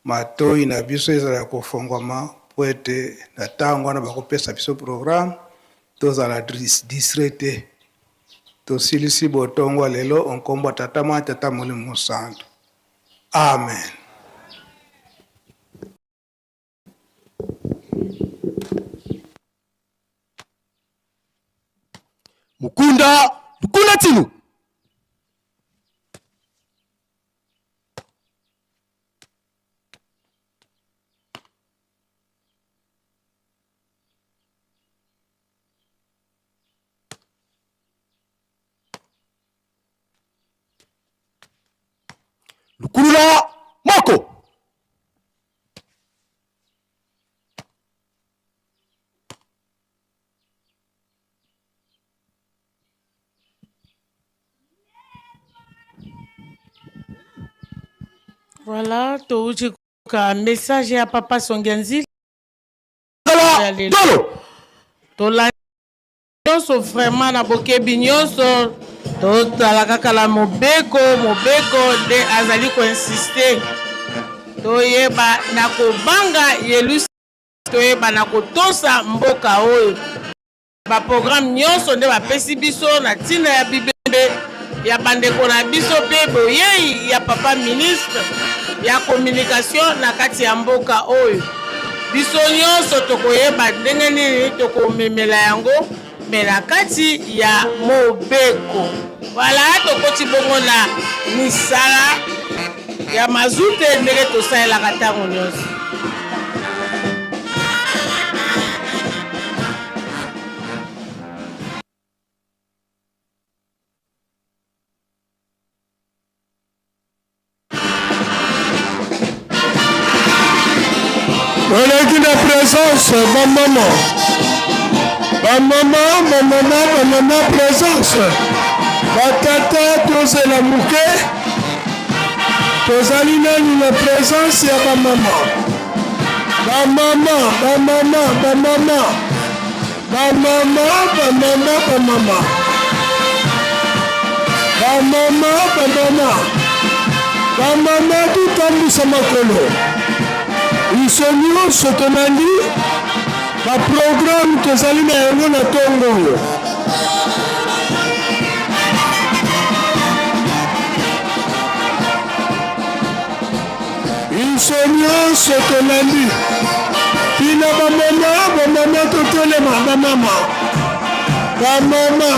Matoi na biso ezala ya kofongwama mpo ete na ntango wana bakopesa biso programme tozala distrait te. Tosilisi botongwa lelo nkombo ya Tata Mwana Tata Molimo Mosantu. Amen. Mukunda Lukunda Tinu. Lukulula moko. Voilà, touti ka message ya papa Songianzili ya lelo. Tolandi nyonso vraiment na bokebi nyonso, totala kaka na mobeko, mobeko nde azali koinsiste toyeba na kobanga Yelusalemi, toyeba na kotosa mboka oyo. Ba programme nyonso nde bapesi biso na ntina ya bibembe ya bandeko na biso mpe boyei ya papa ministre ya communication na kati ya mboka oyo. Biso nyonso tokoyeba ndenge nini tokomemela yango me na kati ya mobeko. Voilà, tokoti bongo na misala ya mazute ndenge tosalelaka ntango nyonso. Oleki na présence bamama bamama bamama bamama présence batata tozela moke tozali nani na présence ya bamama bamama bamama bamama bamama bamama bamama bamama bamama bamama totambwisa makolo biso nyonso tolandi baprograme tozali na yango na ntongo oyo. Biso nyonso tolandi tina bamama bamama totelema bamama bamama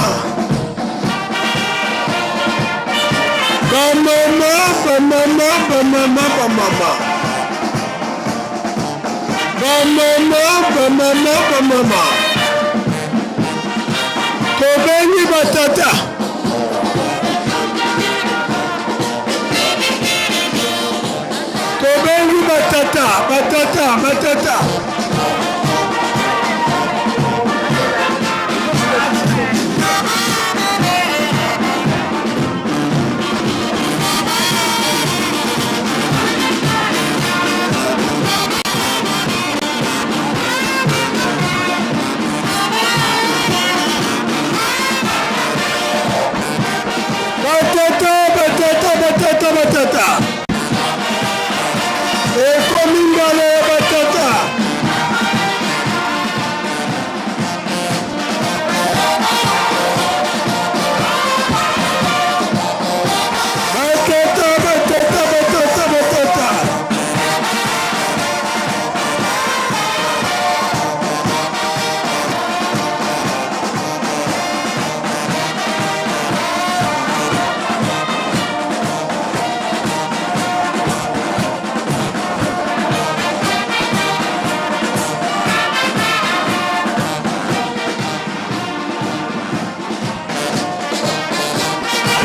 bamama bamama bamama bamama bamama bamama bamama tobengi batata. batata. Batata, batata, batata, batata. Ekomi mbala ya batata. Batata, batata, batata, batata.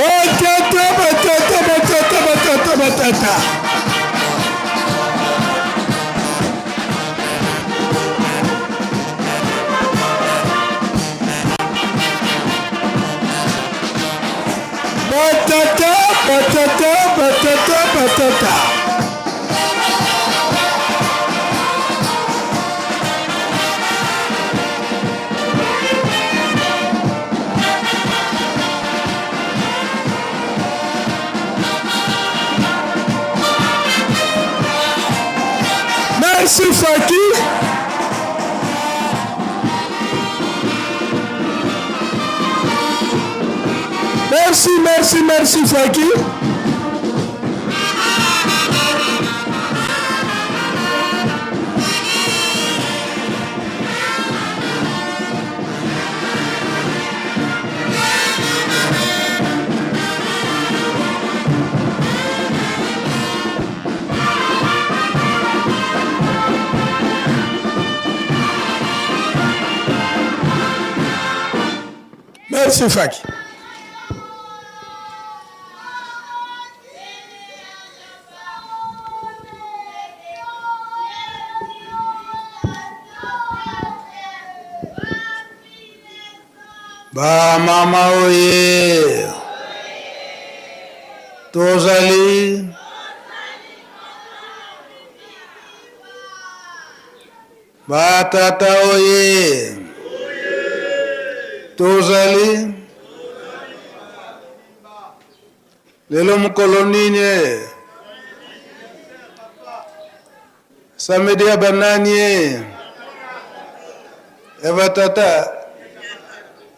Batata, batata, batata, batata, batata. Batata, batata, batata, batata. Merci Faki. Merci, merci, merci Faki. Merci Faki. Ba mama oye. Tozali. Ba tata oye. Tozali. Lelo mokolo nini? Samedi ya banani? Ya batata.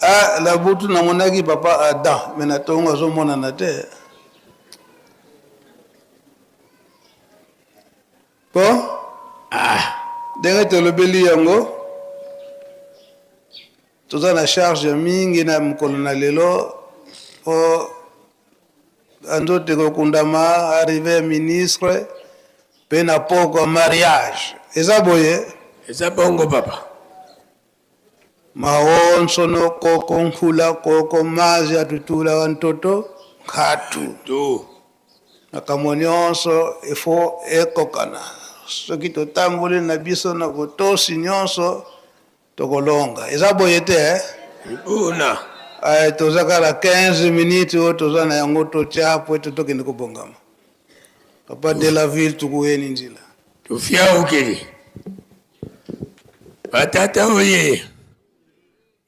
Ah, na butu namonaki papa Adam, me na tongo azomonana te. Po ah, ndenge tolobeli yango toza na charge mingi na mokolo na lelo po nzoto ekokundama arrive ya ministre mpe na pokwa mariage eza boye. Eza bongo papa. Maonsono koko nkula koko mazi atutula wa ntoto nkatu Tu. Makambo nyonso efo ekokana soki totamboli na biso na botosi nyonso tokolonga eza boye te eh? Ibuna. Ay, toza kaka 15 minutes oyo toza na yango totya po ete tokende kobongama. Papa de la ville tukuyeni nzila. Tufiaukili. Batata oye.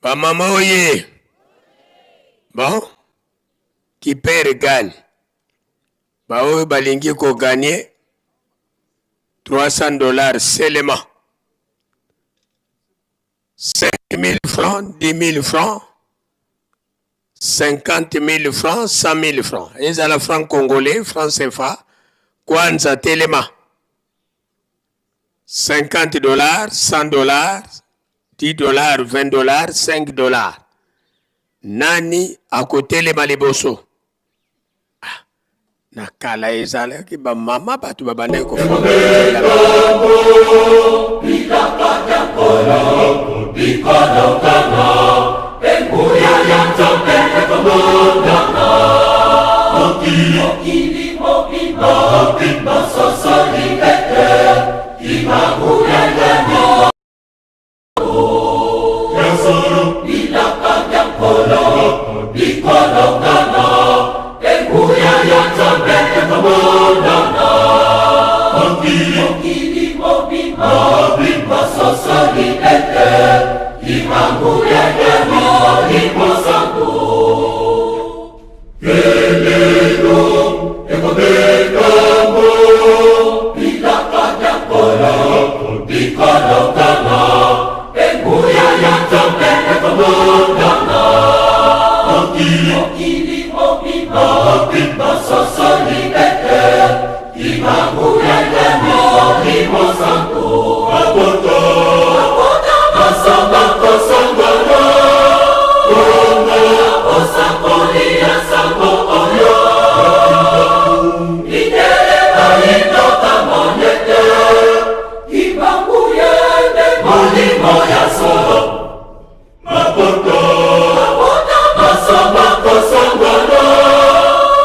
Bamama oye. Bon. Qui perd gagne. Baoyo balingi ko gagner 300 dollars seulement. 5 000 francs, 10 000 francs, 50 000 francs, 100 000 francs. Ezala franc congolais, franc CFA, kwanza telema. 50 dollars, 100 dollars, 10 dollars, 20 dollars, 5 dollars. Nani akotelema liboso? Ah, na kala ezalaki bamama bato babandaki kofongola.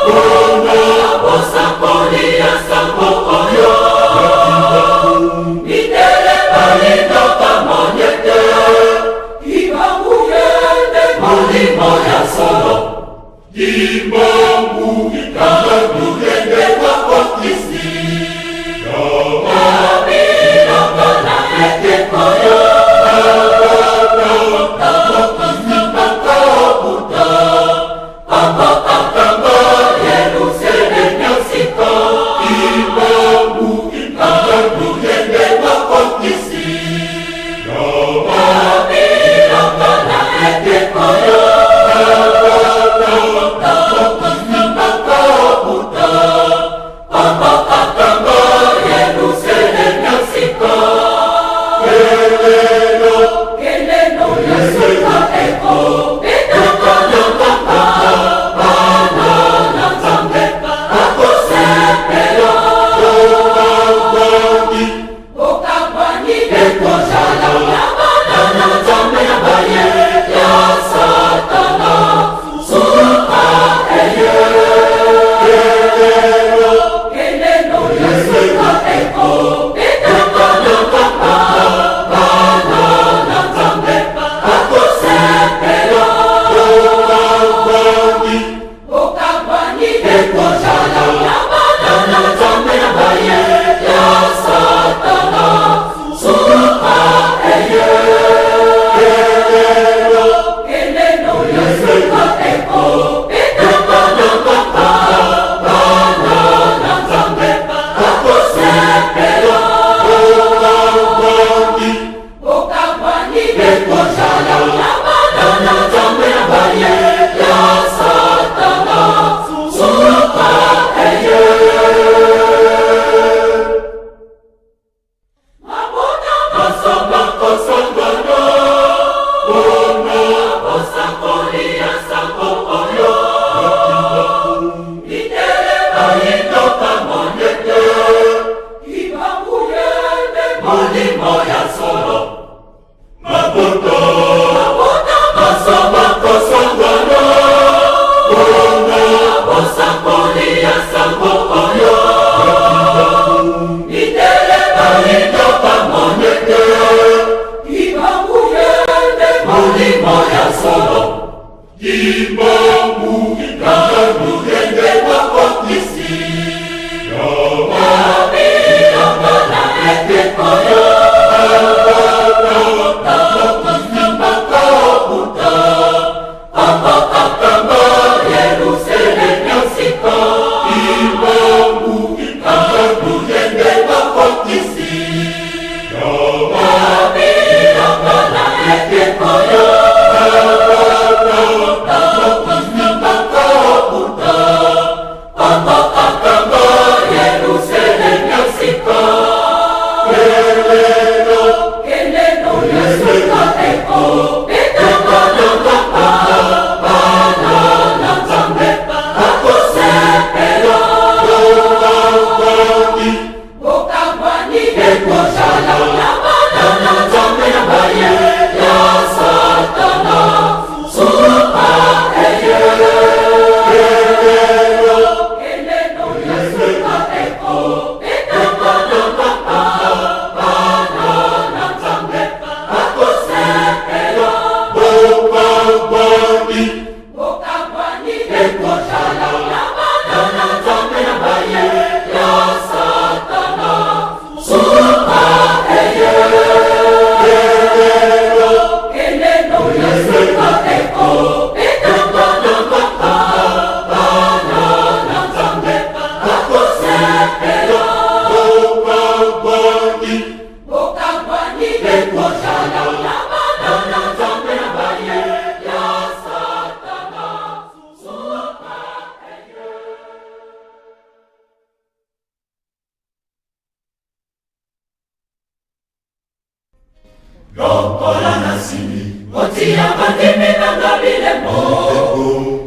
Mpona bosakoli ya sango oyo, mindele balingaka monyete. Kimbangu ye nde molimo ya solo. Kimbangu kaka lukende bakokisi. Nabilaka na ekeko yo. Nakokisi bakabuta. Papa akanga Yerusalem ya sika. Kimbangu kaka lukende bakokisi. Nabilaka na ekeko yo. Nakokisi bakabuta. Papa akanga Yerusalem ya sika. Kelelo, kelelo ya sika eko. Etaka na kaka bana na Nzambe bakosepela. Bokabwani, bokabwani ekozala na bana na Nzambe na baye ya Satana. Suka eye. Kelelo, kelelo ya sika eko. Etaka na kaka bana na Nzambe bakosepela. Bokabwani, bokabwani ekozala na bana na Nzambe na baye ya Satana. Suka eye. Kelelo, kelelo ya sika eko. Etaka na kaka bana na Nzambe bakosepela. Bokabwani, bokabwani ekozala na bana na Nzambe na baye ya Satana. Suka eye. Mabota maso bakosangana mpona bosakoli ya sango oyo. Mindele bayindoka monyete. Kimbangu ye nde molimo ya solo. Mabota mabota maso bakosangana mpona bosakoli ya sango oyo. Mindele bayindoka monyete. Kimbangu ye nde molimo ya solo. Kimbangu kaka lukende bakokisi. Nabilaka na ekeko yo. Nakokisi bakabuta. Papa akanga Yerusalem ya sika. Kimbangu kaka lukende bakokisi. Nabilaka na ekeko yo. Nakokisi bakabuta. Papa akanga Yerusalem ya sika. Kelelo, kelelo ya sika eko. Etaka na kaka bana na Nzambe bakosepela. Bokabwani, bokabwani ekozala na bana na Nzambe na baye ya Satana. Suka eye. Kelelo, kelelo ya sika eko. Etaka na kaka bana na Nzambe bakosepela. Bokabwani, bokabwani ekozala na bana na Nzambe na baye ya Satana. Suka eye. Kelelo, kelelo ya sika eko. Etaka na kaka bana na Nzambe bakosepela. Bokabwani, bokabwani ekozala na bana na Nzambe na baye ya Satana. Suka eye. Lokola nasili kotia bandimi na nga bilembo,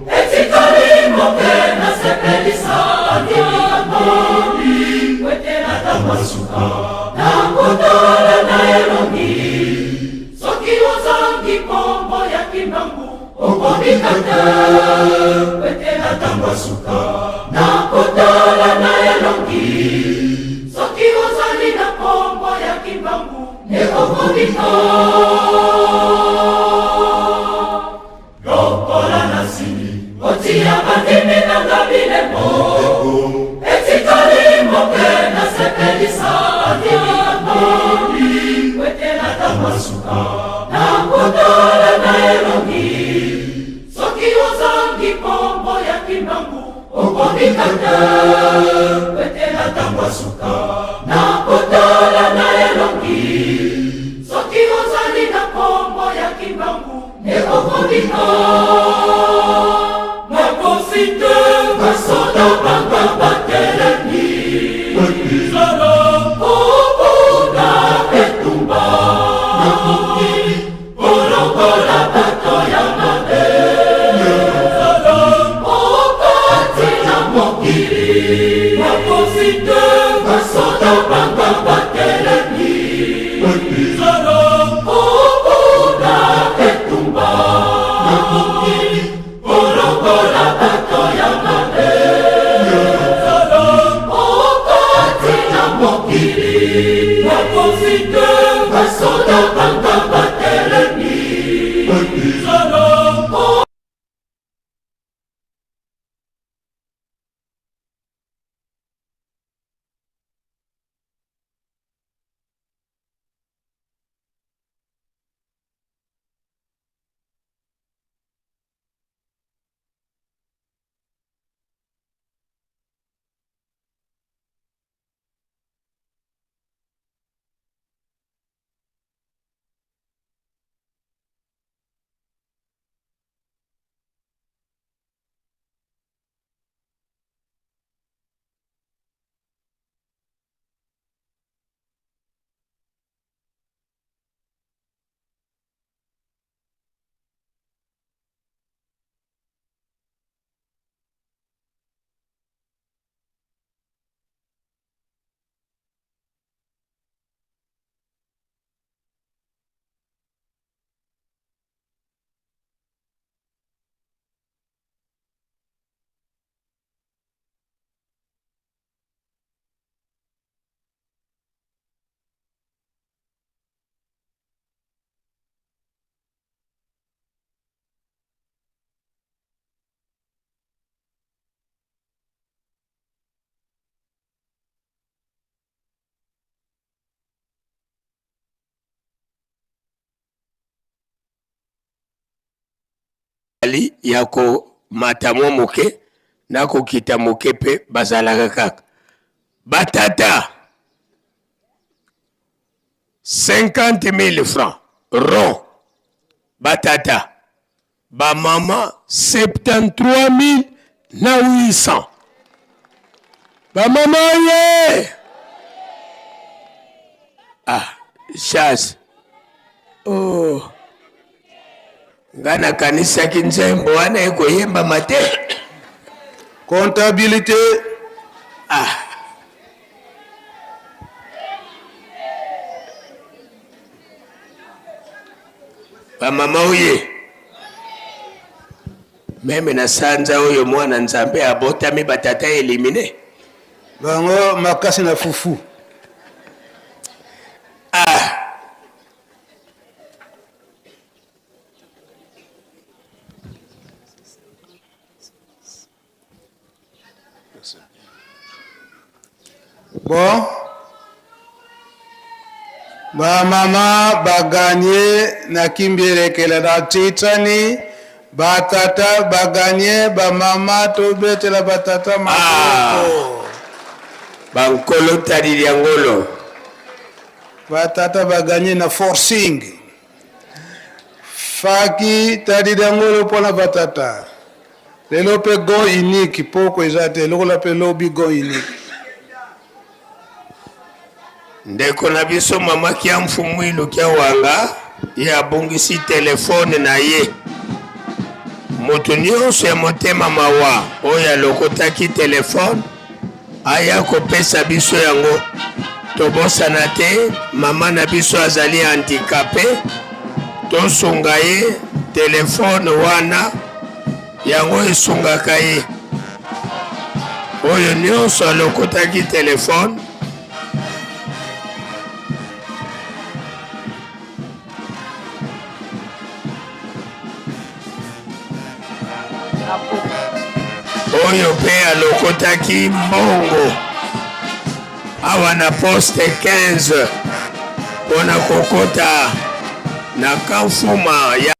etikali moke nasepelisa bandimi yango, ete na ntango ya suka nakotala na elongi. Soki ozangi kombo ya Kimbangu, okobika te, ete na ntango ya suka. Nakotala na elongi soki ozali na kombo ya Kimbangu nde okobika. Lokola nasili kotia bandimi na nga bilembo, etikali moke nasepelisa bandimi na ngai, po ete na tango ya suka nakotala na elongi. Soki ozangi kombo ya Kimbangu okobika te, po ete na tango ya suka nakotala na elongi. Soki ozali na kombo ya Kimbangu nde okobika. Nakosi te, basoda banga batelemi solo kobunda etumba na mokili kolongola bato ya mabe solo okati na mokili. Nakosi te, basoda banga batelemi solo kobunda etumba na mokili kolongola bato ya mabe solo okati na mokili. Nakosi te, basoda banga batelemi solo. Ali ya komata mwa moke na kokita moke mpe bazalaka kaka batata. 50 000 francs rond batata, bamama 73 000 na 800 bamama ye. Ah, chasse oh. Nga nakanisaki nzembo wana ekoyembama te. Comptabilité. Ah. Bamama oye, meme na sanza oyo mwana Nzambe abotami, batata elimine bango makasi na fufu. Ah. Bon, bamama baganye na kimbielekela na titani, batata baganye bamama, tobetela batata maboko. Ah, bankolo talili ya ngolo. Batata baganye na forcing. Faki talili ya ngolo mpona batata. Lelo mpe gon unique poko eza te lokola mpe lobi gon unique. Ndeko na biso mama Kia Mfumuilu Kia Wanga ye abungisi telefone na ye. Moto nyonso ya motema mawa oyo alokotaki telefone aya kopesa biso yango. Tobosana te mama na biso azali handikape, tosunga ye telefone wana, yango esungaka ye. Oyo nyonso alokotaki telefone oyo mpe alokotaki mbongo awa na poste 15 mpo na kokota na kamfuma ya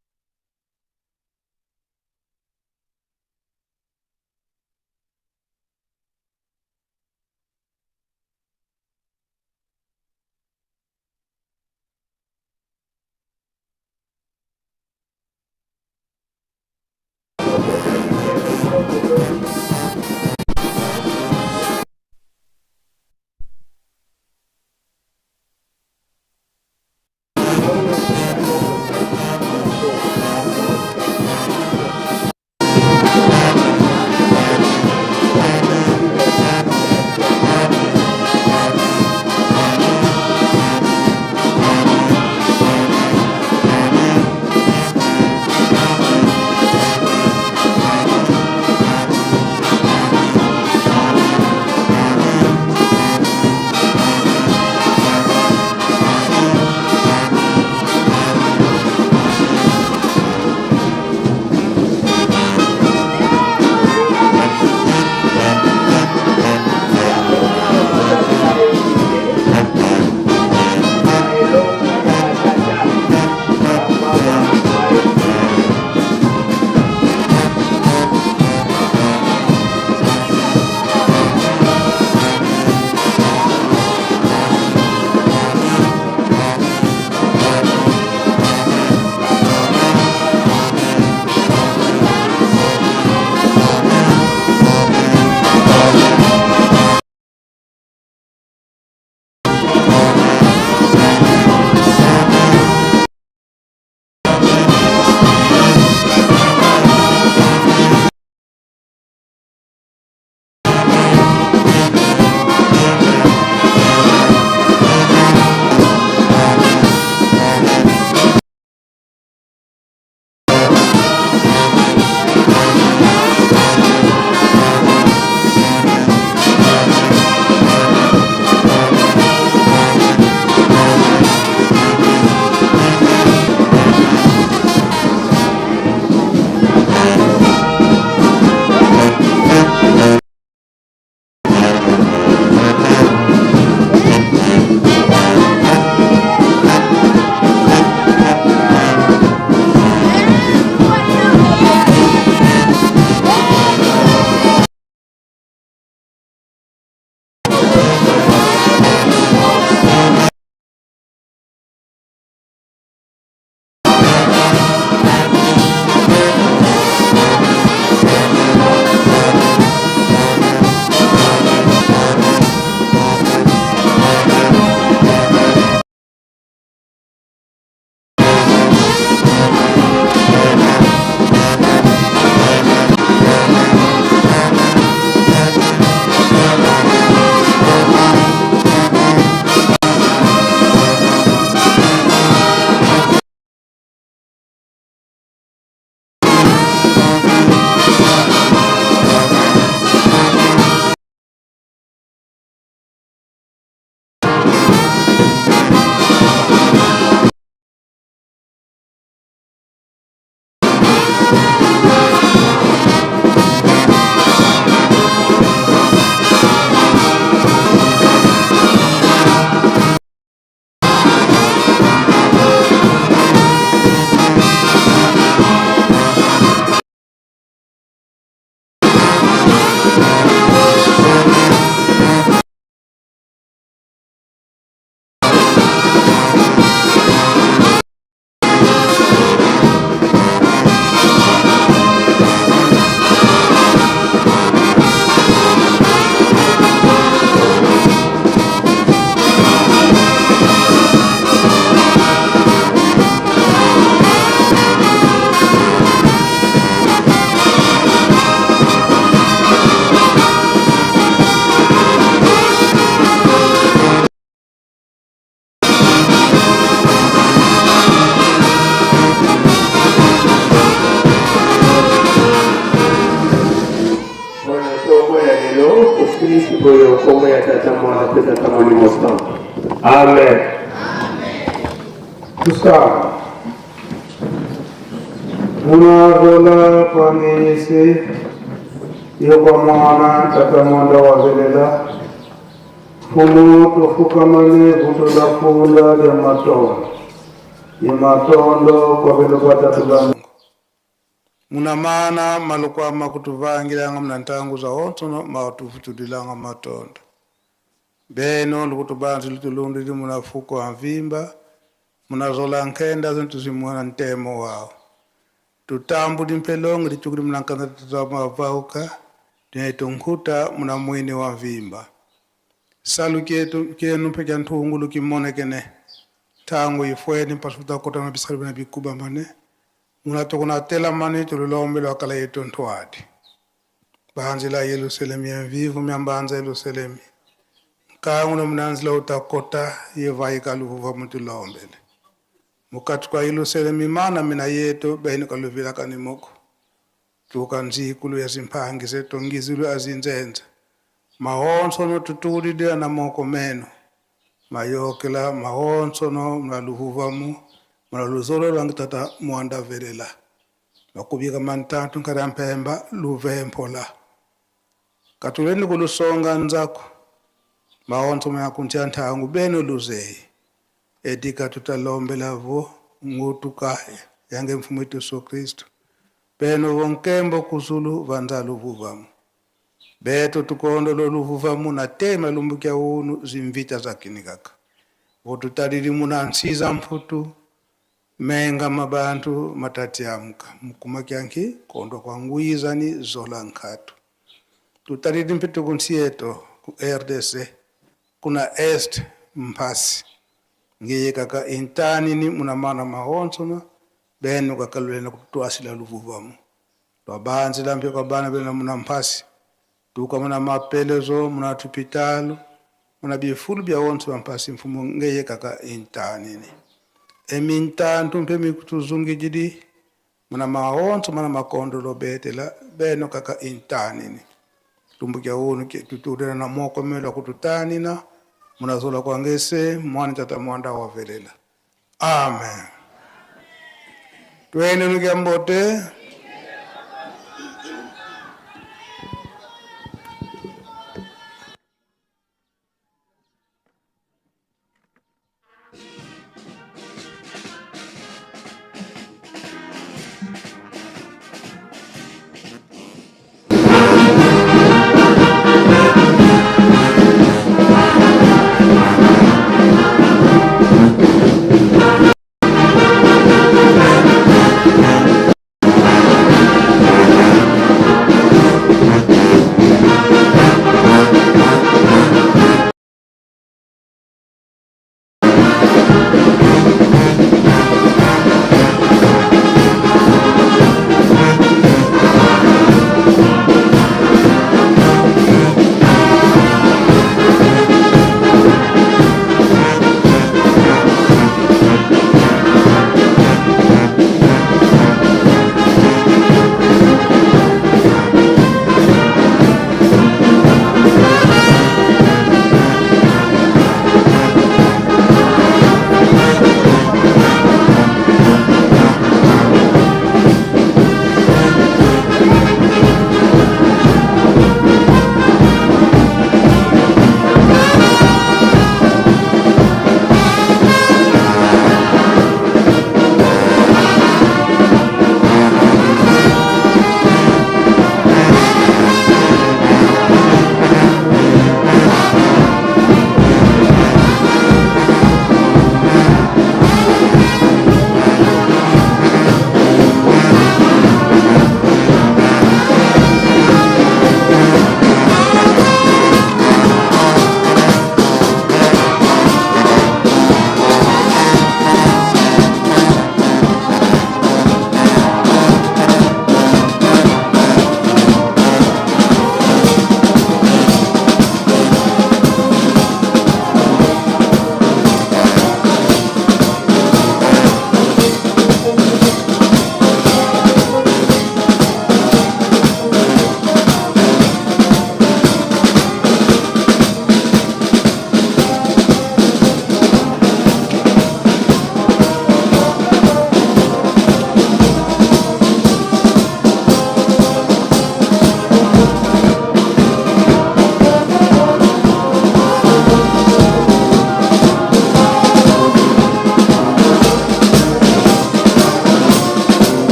lelo tosilisi boye nkombo ya Tata, Mwana mpe Tata Molimo Santu. Amen. Tusala. Munazola kwangeyese yokwa mwana tata mwanda wavelela mfumu tofukamane vuto la funda lya matondo ye matondo kwavelo kwatatu ba muna mana malukwama kutuvangilanga muna ntangu za onsono matufutulilanga matondo beno lukutubanzi lutulundili muna fuko amvimba munazola nkenda zintu zimwana ntemo wao tutambuli mpelongo lichukuli muna nkanza tutamavauka tunaitunkhuta muna mwini wa mvimba salu kietu kienu mpe kya nthungulu kimonekene ntangu ifweni mpasuta kota bisalu bina bikuba mane munatokona tela mane tulilombelwa kala yetu ntwadi banzi la Yerusalemu ya mvivu myambanza Yerusalemu nkangu no munanzila utakota yevaika luvuva mutulombele mukati kwa Yerusalemu mana mina yetu beni kaluvila kanimoko tuka nzikulu ya zimphangi zetu ngizulu azinzenza mahonso no tutulidila na moko meno mayokela mahonso no mnaluhuvamu mnaluzolo lwangi tata mwanda velela makubika mantantu nkati ya mpemba luvempola katuleni kulusonga nzako mahonso mayakuntya nthangu beno luzeyi edika tutalombela vo ngutu kaya yange mfumo wetu Yesu Kristo beno vonkembo kuzulu vanza luvuvamu beto tukondo loluvuvamu na tema lumbukia unu zimvita za kinikaka votutalili muna nsiza mputu menga mabantu matati amuka mukuma kyanki kondo kwa nguizani zola nkhatu tutalili mpitu kunsieto ku RDC kuna est mpasi ngiye kaka intani ni muna mana mahonsona benu kakalulena kutuasila luvuvamu twabanzi lampya kwa bana bena muna mpasi tuka muna mapelezo muna tupitalu muna bifulu bya wonse bampasi mfumu ngeye kaka intanini emintantu mpe mikutuzungijidi muna mahonso muna makondolo betela beno kaka intanini tumbukia unu tutulena na moko melo kututanina munazola kwa ngese mwana tata mwanda wavelela amen twene nukyambote.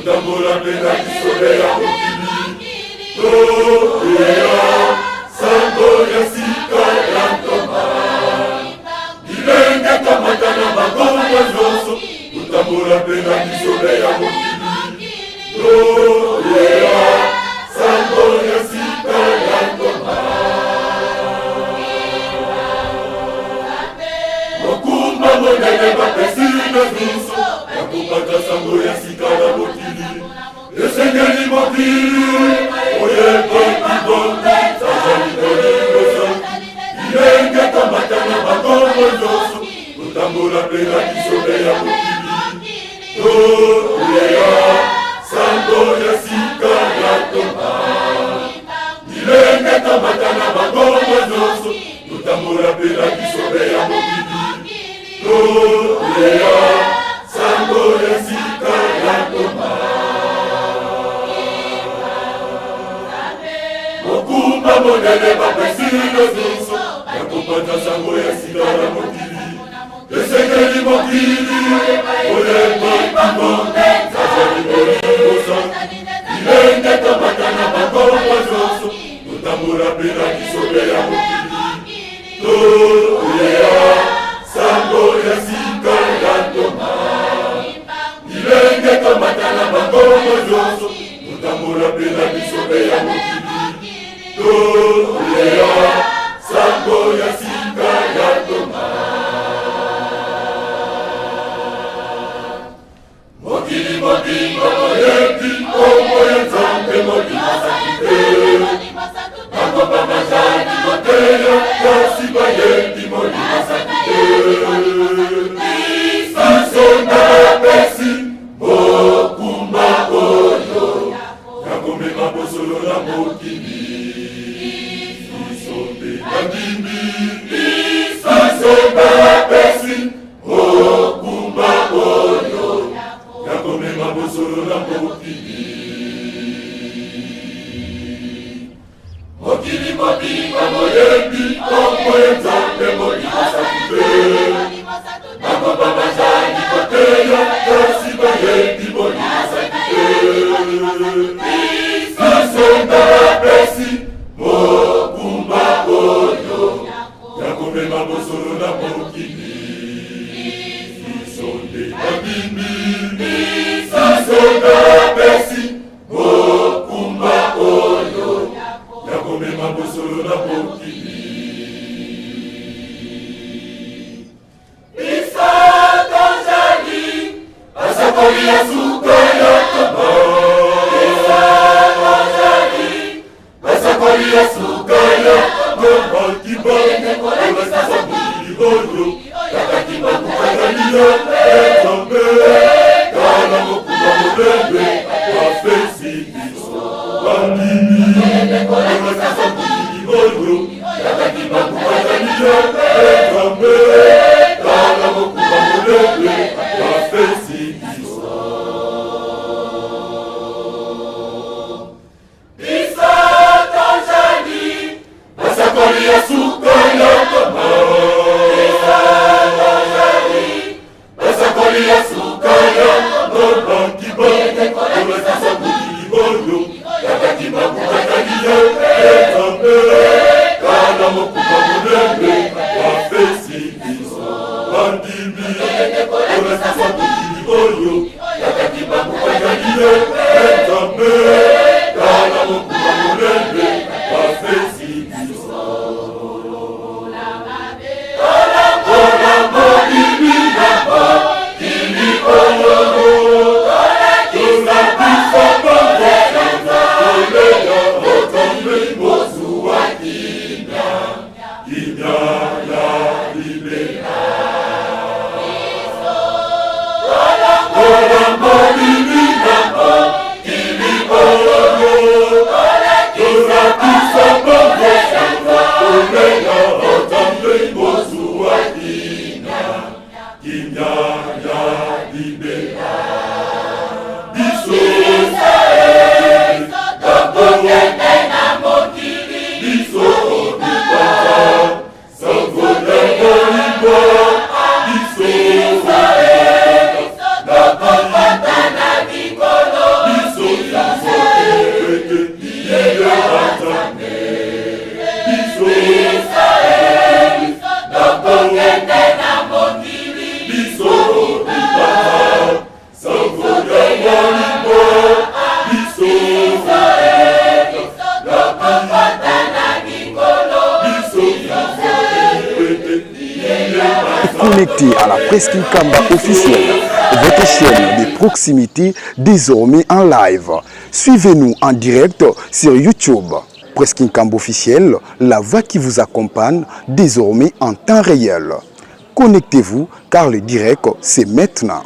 Totambola mpe na bisobe ya mokili. Toteya sango ya sika ya ntoma. Bilenge tomata na bangongo nyonso. Totambola mpe na bisobe ya mokili. Toteya sango ya sika ya ntoma. Mokumba monene bapesi na biso ya kopata sango ya sika na mokili. Esengeli mokili oyeba kibongi azali bolingo santu. Bilenge tomata na bangongo nyonso, totambola mpe na bisobe ya mokili. Toteya sango ya sika ya ntoma. Bilenge tomata na bangongo nyonso, totambola mpe na bisobe ya mokili. Toteya sango ya sika ya ntoma. Mokumba monene bapesi na biso ya kopanza sango ya sika na mokili. Esengeli mokili oyeba kibonge azali bolingo santu. Bilenge tomata na bangongo nyonso, totambola mpe na bisobe ya mokili. Toteya sango ya sika ya ntoma. Bilenge tomata na bangongo nyonso, totambola mpe na bisobe ya mokili. Toteya sango ya sika ya ntoma. Mokili mobimba boyebi nkombo ya Nzambe Molimo Santu te. Bango bazali koteya kasi bayebi Molimo Santu te. Biso napesi mokumba oyo ya komema bosolo na mokili. Biso mpe bandimi, biso napesi mokumba oyo ya komema bosolo na mokili. Mokili mobimba boyebi nkombo ya Nzambe Molimo Santu te. Bango bazali koteya kasi bayebi Molimo Santu te. Biso napesi mokumba oyo ya komema bosolo na mokili. Biso nde bandimi, biso napesi mokumba oyo ya komema bosolo na mokili. Biso tozali basakoli ya suka ya ntoma. Biso tozali basakoli ya suka ya ntoma. Kimbangu kolakisa mokili oyo, kaka Kimbangu azali ya Nzambe. Tala mokumba monene bapesi biso bandimi, kolakisa mokili oyo, kaka Kimbangu azali ya Nzambe. Tala mokumba monene bapesi biso. Biso tozali basakoli ya suka ya ntoma. Biso tozali basakoli ya suka ya ntoma. Kimbangu kolakisa mokili oyo, kaka Kimbangu azali ya Nzambe. Tala mokumba monene bapesi biso bandimi, kolakisa mokili oyo, kaka Kimbangu azali ya Nzambe. Tala mokumba monene bapesi biso. Tolongola molili na mokili oyo, tolakisa bango pole ya Nzambe, bozwa kimia, kimia ya libela. Tolongola molili na mokili oyo, tolakisa bango pole ya Nzambe, bozwa kimia, kimia ya libela. Biso tokokende na mokili, biso topanza sango ya bolingo, biso tokokota na likolo. connecter à la Presse Kinkamba officielle, votre chaîne de proximité désormais en live. Suivez-nous en direct sur YouTube. Presse Kinkamba officielle, la voix qui vous accompagne désormais en temps réel. Connectez-vous car le direct, c'est maintenant.